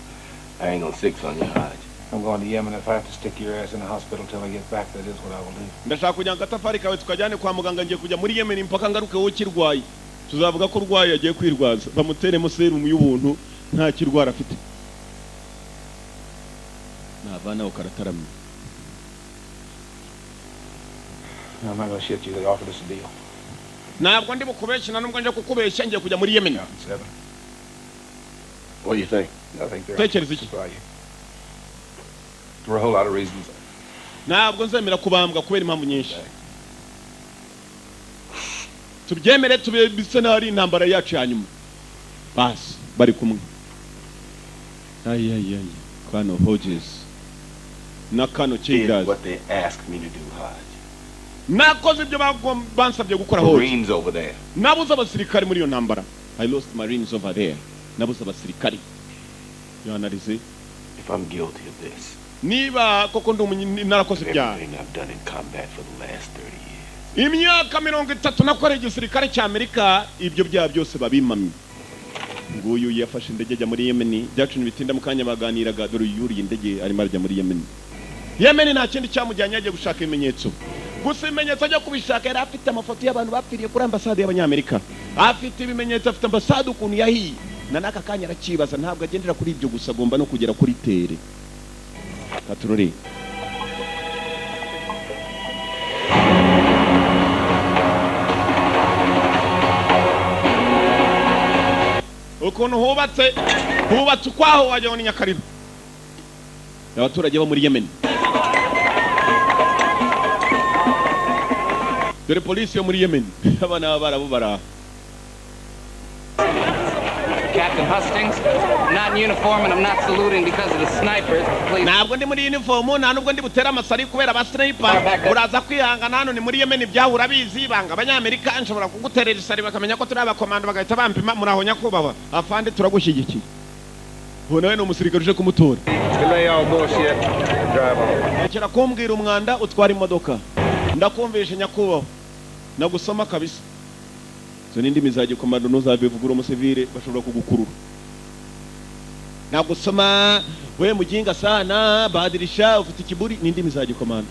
[SPEAKER 4] I ain't gonna six on you, Hodge.
[SPEAKER 5] I'm going to Yemen. If I have to stick your ass in the hospital till I get back, that is what I will do.
[SPEAKER 1] Ndashaka kugira ngo agatafari kawe tukajyane kwa muganga. Ngiye kujya muri Yemen mpaka ngaruke wowe ukirwaye. Tuzavuga ko urwaye, agiye kwirwaza, bamuteremo serumu y'ubuntu, nta kirwara afite. Navanaho karataramye.
[SPEAKER 5] No, I'm not gonna shit you. They offered us a deal.
[SPEAKER 1] Ntabwo ndi bukubeshye, nta nubwo nje kukubeshya, ngiye kujya muri Yemen.
[SPEAKER 5] Seven.
[SPEAKER 4] What do you think?
[SPEAKER 5] I think they're
[SPEAKER 1] Tekereza iki?
[SPEAKER 5] by you. For a whole lot of reasons.
[SPEAKER 1] Ntabwo nzemera kubambwa kubera impamvu nyinshi. Tubyemere tube bisa n'aho ari intambara yacu ya nyuma. Basi bari kumwe. Ayi kano Hodges na kano
[SPEAKER 4] Did
[SPEAKER 1] Childers.
[SPEAKER 4] what they asked me to do, Hodge.
[SPEAKER 1] Nakoze ibyo bansabye gukora Hodges.
[SPEAKER 4] Marines over there.
[SPEAKER 1] Nabuze abasirikari muri iyo ntambara. I lost Marines over there. Nabuze abasirikari. Yanarize.
[SPEAKER 4] If I'm guilty of this,
[SPEAKER 1] Niba koko ndi narakoze ibyaha,
[SPEAKER 4] everything I've done in combat for the last 30 years,
[SPEAKER 1] imyaka 30 nakoreye igisirikare cy'Amerika, ibyo byaha byose babimamye. Nguyu yafashe indege ajya muri Yemeni. Byacu ntibitinda, mu kanya baganiraga, dore yuriye indege arimo arajya muri Yemeni. Yemeni. Nta kindi cyamujyanye, yagiye gushaka ibimenyetso gusa. Ibimenyetso ajya kubishaka, yari afite amafoto y'abantu bapfiriye kuri ambasade y'Abanyamerika, afite ibimenyetso, afite ambasade ukuntu yahiye. Na n'aka kanya arakibaza. Ntabwo agendera kuri ibyo gusa, agomba no kugera kuri terrain. Katurori ukuntu hubatse, hubatse ukwaho wagira ngo ni Nyakariro. Abaturage bo muri Yemen, dore polisi yo muri Yemen, abana b'Abarabu baraha.
[SPEAKER 3] Captain Hustings, I'm not in uniform and I'm not saluting because of the snipers. Please.
[SPEAKER 1] Ntabwo ndi muri uniform, nta nubwo ndi butere amasari kubera ba sniper. Uraza kwihangana, hano ni muri Yemen, ibyaho urabizi, banga Abanyamerika. Nshobora kuguterera isari bakamenya ko turi abakomando, bagahita bampima. Muraho nyakubahwa afande, turagushyigikiye. Ubu nawe ni umusirikare uje kumutora.
[SPEAKER 5] Delay all bullshit and drive on.
[SPEAKER 1] Rekera kumbwira umwanda, utwara imodoka. Ndakumvishe nyakubahwa, nagusoma kabisa. Izo ni indimi za gikomando, ntuzabivugura umusivile, bashobora kugukurura. Nagusoma we mujinga sana, badirisha ufite ikiburi. Ni indimi za gikomando.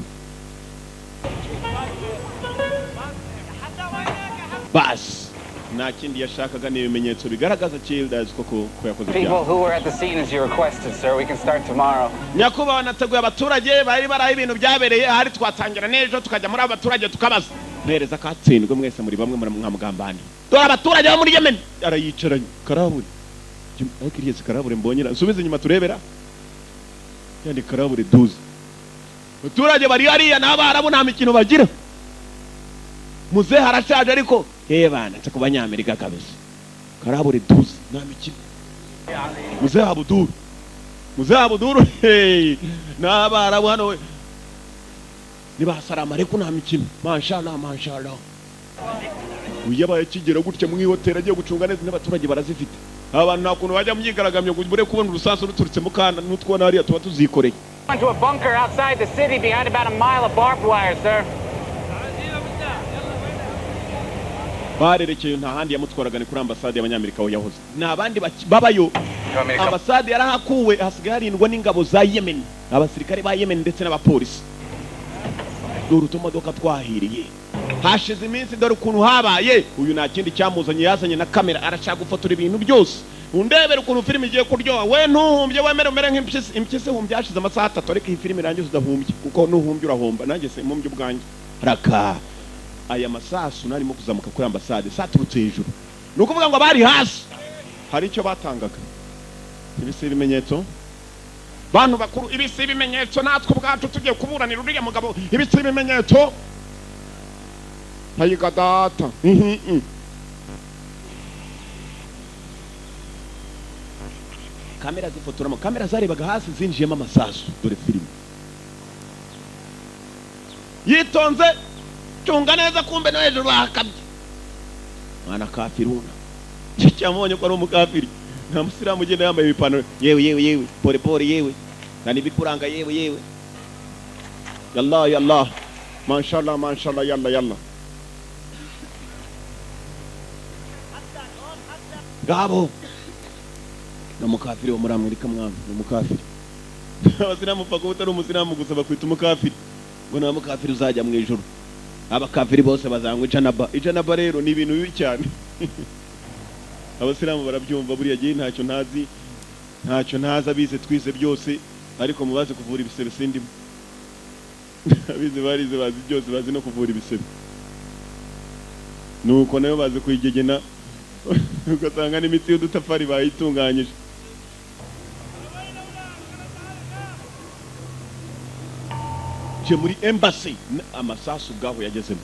[SPEAKER 1] Basi nta kindi yashakaga, ni ibimenyetso bigaragaza Childers koko ko yakoze
[SPEAKER 3] People
[SPEAKER 1] ibyaha.
[SPEAKER 3] who were at the scene as you requested, sir. We can start tomorrow.
[SPEAKER 1] Nyakubahwa, nateguye abaturage bari bari aho ibintu byabereye. Ahari twatangira n'ejo, tukajya muri abo baturage tukabaza. Mpereza katsindwe, mwese muri bamwe mwamugambani. Dore abaturage bo muri Yemen arayicaranye karabure. Ariko iriya si karabure mbonye, nsubize inyuma turebera yani karabure duze. Abaturage bari hariya n'Abarabu, nta mikino bagira. Muzehe arashaje, ariko bana nse ku Banyamerika kabisa, karabure duze, nta mikino. Muzehe Abuduru, muzehe Abuduru, hey, n'Abarabu hano we ni ba salamu ariko nta mikino. Mashallah, mashallah. Uyu yabaye akigera gutya mu ihoteli, agiye gucunga neza n'abaturage barazifite. Abantu nta kuntu bajya mu myigaragambyo ngo ubure kubona urusasu ruturutse mu kana n'utwona hariya tuba tuzikoreye.
[SPEAKER 3] Into a bunker outside the city behind about a mile of barbed wire, sir.
[SPEAKER 1] Barerekeye, nta handi yamutwaraga, ni kuri ambasade y'Abanyamerika aho yahoze. Nta bandi babayo, ambasade yarahakuwe, hasigaye harindwa n'ingabo za Yemen, abasirikare ba Yemen ndetse n'abapolisi. Dore utumodoka twahiriye, hashize iminsi. Dore ukuntu habaye. Uyu nta kindi cyamuzanye, yazanye na kamera, arashaka gufotora ibintu byose. Undebere ukuntu filime igiye kuryoha. We ntuhumbye, wemere umere nk'impyisi. Impyisi humbye hashize amasaha 3, ariko iyi filime irangiza udahumbye, kuko nuhumbye urahomba. Nanjye se mpumbye ubwanjye raka. Aya masasu narimo kuzamuka kuri ambasade saturutse hejuru, ni ukuvuga ngo abari hasi hari icyo batangaga. Ibi si ibimenyetso, bantu bakuru? Ibi si ibimenyetso? Natwe ubwacu tugiye kuburanira uriya mugabo, ibi si ibimenyetso? Hayiga data. Kamera zifotoramo, kamera zarebaga hasi, zinjiyemo amasasu. Dore filime yitonze, cunga neza, kumbe no hejuru bakabye. Mwana kafiruna cyamubonye ko ari umukafiri. Nta musilamu ugenda yambaye ibipantaro. Yewe yewe yewe, pole pole, yewe na nibikuranga, yewe yewe, yalla yalla, mashallah mashallah, yalla yalla. Ngabo ni umukafiri wo muri Amerika. Mwana ni umukafiri. Abasilamu upfa kuba utari umusilamu gusa bakwita umukafiri, ngo nta mukafiri uzajya mu ijuru. Abakafiri bose bazanywa ijanaba. Ijanaba rero ni ibintu bibi cyane, abasilamu barabyumva. Buriya gihe ntacyo ntazi, ntacyo ntazi, abize twize byose, ariko mubaze kuvura ibisebe sindimo. Abize barize, bazi byose, bazi no kuvura ibisebe. Nuko nayo bazi kuyigegena, ugasanga n'imiti y'udutafari bayitunganyije. Je muri embassy, amasasu ubwaho yagezemo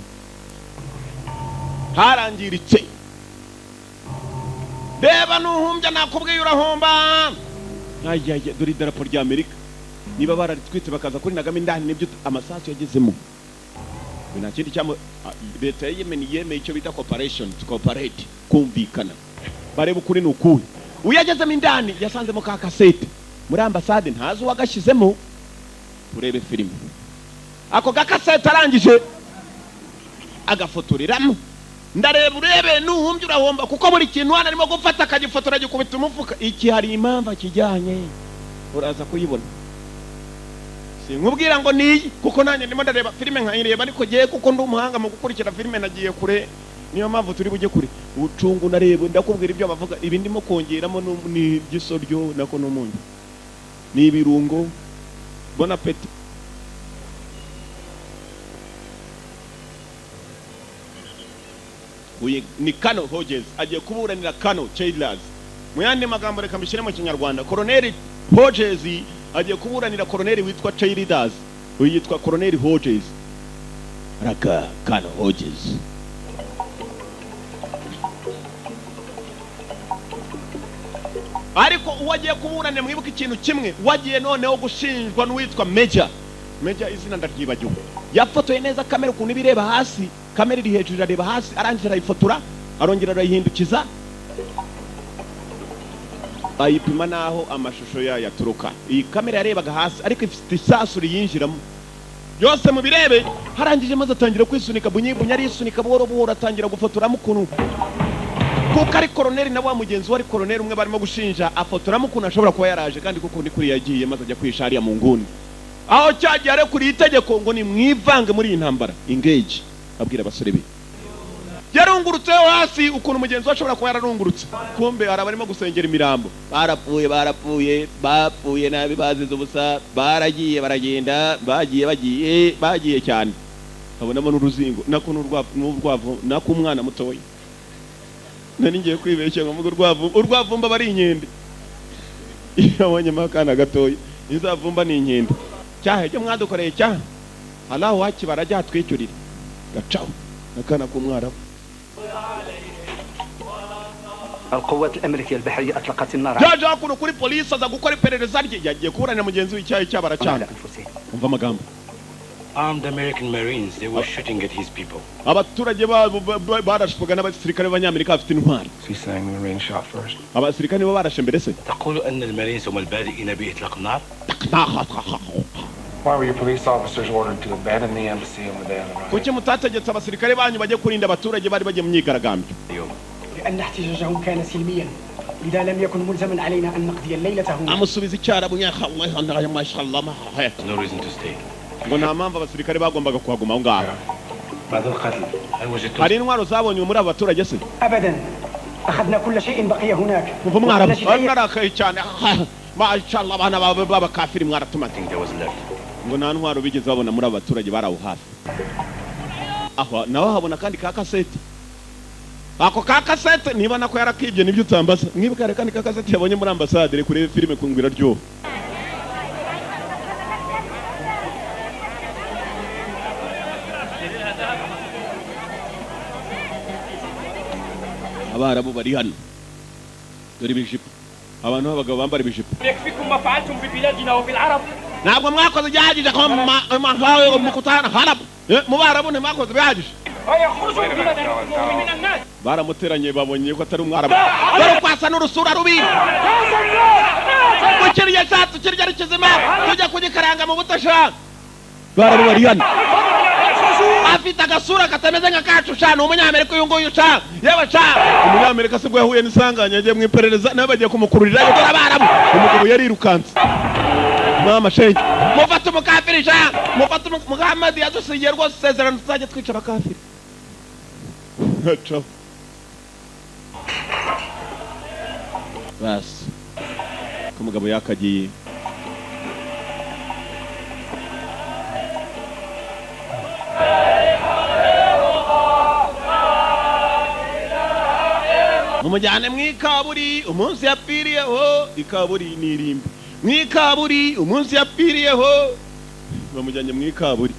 [SPEAKER 1] harangiritse. Reba nuhumbya, nakubwiye urahomba. Ayaya, dore idarapo rya Amerika, niba bararitwitse bakaza kuri nagamo indani, nibyo amasasu yagezemo. Nta kindi cyamo. Leta ya Yemen yemeye icyo bita cooperation, to cooperate, kumvikana, bareba ukuri ni ukuhe. Uyagezemo indani yasanzemo ka kasete muri ambasade, ntazi uwagashyizemo. Urebe filime, ako gakasete arangije agafotoreramo. Ndareba urebe, nuhumbye urahomba, kuko buri kintu hano arimo gufata akagifotora, agikubita umufuka. Iki hari impamvu akijyanye, uraza kuyibona. Sinkubwira ngo niyi, kuko nanjye ndimo ndareba filime nkayireba, ariko giye kuko ndi umuhanga mu gukurikira filime, nagiye kure, niyo mpamvu turi bujye kure. Ucungu nareba, ndakubwira ibyo bavuga. Ibi ndimo kongeramo ni iby'isoryo, nako n'umunyu, ni ibirungo. Bon appétit. Uyu ni Kano Hodges, agiye kuburanira Kano Childers. Mu yandi magambo, reka mbishyire mu Kinyarwanda, Koroneri Hodges agiye kuburanira koroneri witwa Childers. Uyu yitwa Koroneri Hodges, raka Kano Hodges. Ariko uwo agiye kuburanira, mwibuke ikintu kimwe, wagiye noneho gushinjwa n'uwitwa Major. Major izina ndaryibagiwe. Yafotoye neza kamera ukuntu iba ireba hasi, kamera iri hejuru irareba hasi, arangije arayifotora, arongera arayihindukiza, ayipima n'aho amashusho yayo aturuka. Iyi kamera yarebaga hasi, ariko ifite isasu riyinjiramo, byose mubirebe. Harangije maze atangira kwisunika bunyi bunyi, arisunika buhoro buhoro, atangira gufotoramo ukuntu, kuko ari koroneri na wa mugenzi we ari koroneri umwe barimo gushinja, afotoramo ukuntu ashobora kuba yaraje, kandi kuko ni kuri yagiye, maze ajya kwisha hariya mu nguni aho cyagiye arekuriye itegeko ngo nimwivange muri iyi ntambara, engage, abwira abasore be. Yarungurutseho hasi ukuntu mugenzi we ashobora kuba yararungurutse. Kumbe hari abarimo gusengera imirambo. Barapfuye, barapfuye, bapfuye nabi, bazize ubusa, baragiye, baragenda, bagiye, bagiye, bagiye cyane. Habonamo n'uruzingo, nako n'urwavu, nako umwana mutoya. Nari ngiye kwibeshya ngo mvuge urwavu. Urwavumba aba ari inkende. Iyo abonyemo akana gatoya, izavumba ni inkende. Cyaha ibyo mwadukoreye, cyaha Allahu wakibara ajya atwicyurire. Gacaho akana k'umwarabu.
[SPEAKER 14] القوات الأمريكية البحرية أطلقت النار
[SPEAKER 1] Yaje hakuno kuri polisi, aza gukora iperereza rye, yagiye kuburanira mugenzi w'icyayi cyaba aracyanga. Umva amagambo.
[SPEAKER 5] Armed American Marines, they were shooting at his people.
[SPEAKER 1] Abaturage babo barashwaga n'abasirikare b'Abanyamerika bafite intwari.
[SPEAKER 5] He's saying the Marines shot first.
[SPEAKER 1] Abasirikare nibo barashe mbere se?
[SPEAKER 5] تقول أن المارينز هم البادئين بإطلاق النار؟ Why were your police officers ordered to abandon the embassy on the day of the riot?
[SPEAKER 1] Kuki mutategetse abasirikare banyu bajye kurinda abaturage bari bagiye mu myigaragambyo?
[SPEAKER 6] لأن احتجاجهم كان سلميا، لذا لم يكن ملزما علينا أن نقضي الليلة هنا.
[SPEAKER 1] Amusubiza Icyarabu.
[SPEAKER 5] No reason to stay.
[SPEAKER 1] Ngo nta mpamvu abasirikare bagombaga kuhaguma aho ngaho.
[SPEAKER 5] بعد القتل هل وجدتم
[SPEAKER 1] Hari intwaro zabonywe muri abo baturage se?
[SPEAKER 6] أبدا، أخذنا كل شيء بقي هناك.
[SPEAKER 1] Umva umwarabu.
[SPEAKER 6] ونجد أي
[SPEAKER 1] Narakaye cyane. Mashallah, abana bawe b'abakafiri mwaratumaze. Ngo nta ntwaro bigeze babona muri abo baturage bari aho hafi aho. Naho habona kandi ka kasete. Ako ka kasete niba nako yarakibye, nibyo utambaza. Mwibuka hari kandi ka kasete yabonye muri ambasade. Reka urebe filime kungwira ryoha. Abarabu bari hano, dore ibijipo, abantu b'abagabo bambara ibijipo.
[SPEAKER 7] يكفيكم ما فعلتم ببلادنا وبالعرب.
[SPEAKER 1] Ntabwo mwakoze igihagije ko mukutana harabu mu Barabu? Ntimwakoze ibihagije.
[SPEAKER 7] ويخرجوا من الناس.
[SPEAKER 1] Baramuteranye, babonye ko atari umwarabu. Dore uko asa n'urusura rubi. Ukirya sha, tukirya ari kizima, tujya kugikaranga mu buto sha. Barabu bari hano, afite agasura katameze nka kacu sha. Ni umunyamerika uyu nguyu sha. Yewe sha, umunyamerika sibwo yahuye n'isanganya, yagiye mu iperereza, nawe bagiye kumukururira. Dore Abarabu, umugabo yarirukanse. Mama shenge, mufate umukafiri sha, mufate. Muhammad yadusigiye rwose isezerano, tuzajya twica abakafiri. Acaho basi ko umugabo yakagiye. Mumujyane mu ikaburi umunsi yapfiriyeho. Ikaburi ni irimbi, mu ikaburi umunsi yapfiriyeho. Bamujyanye mu ikaburi.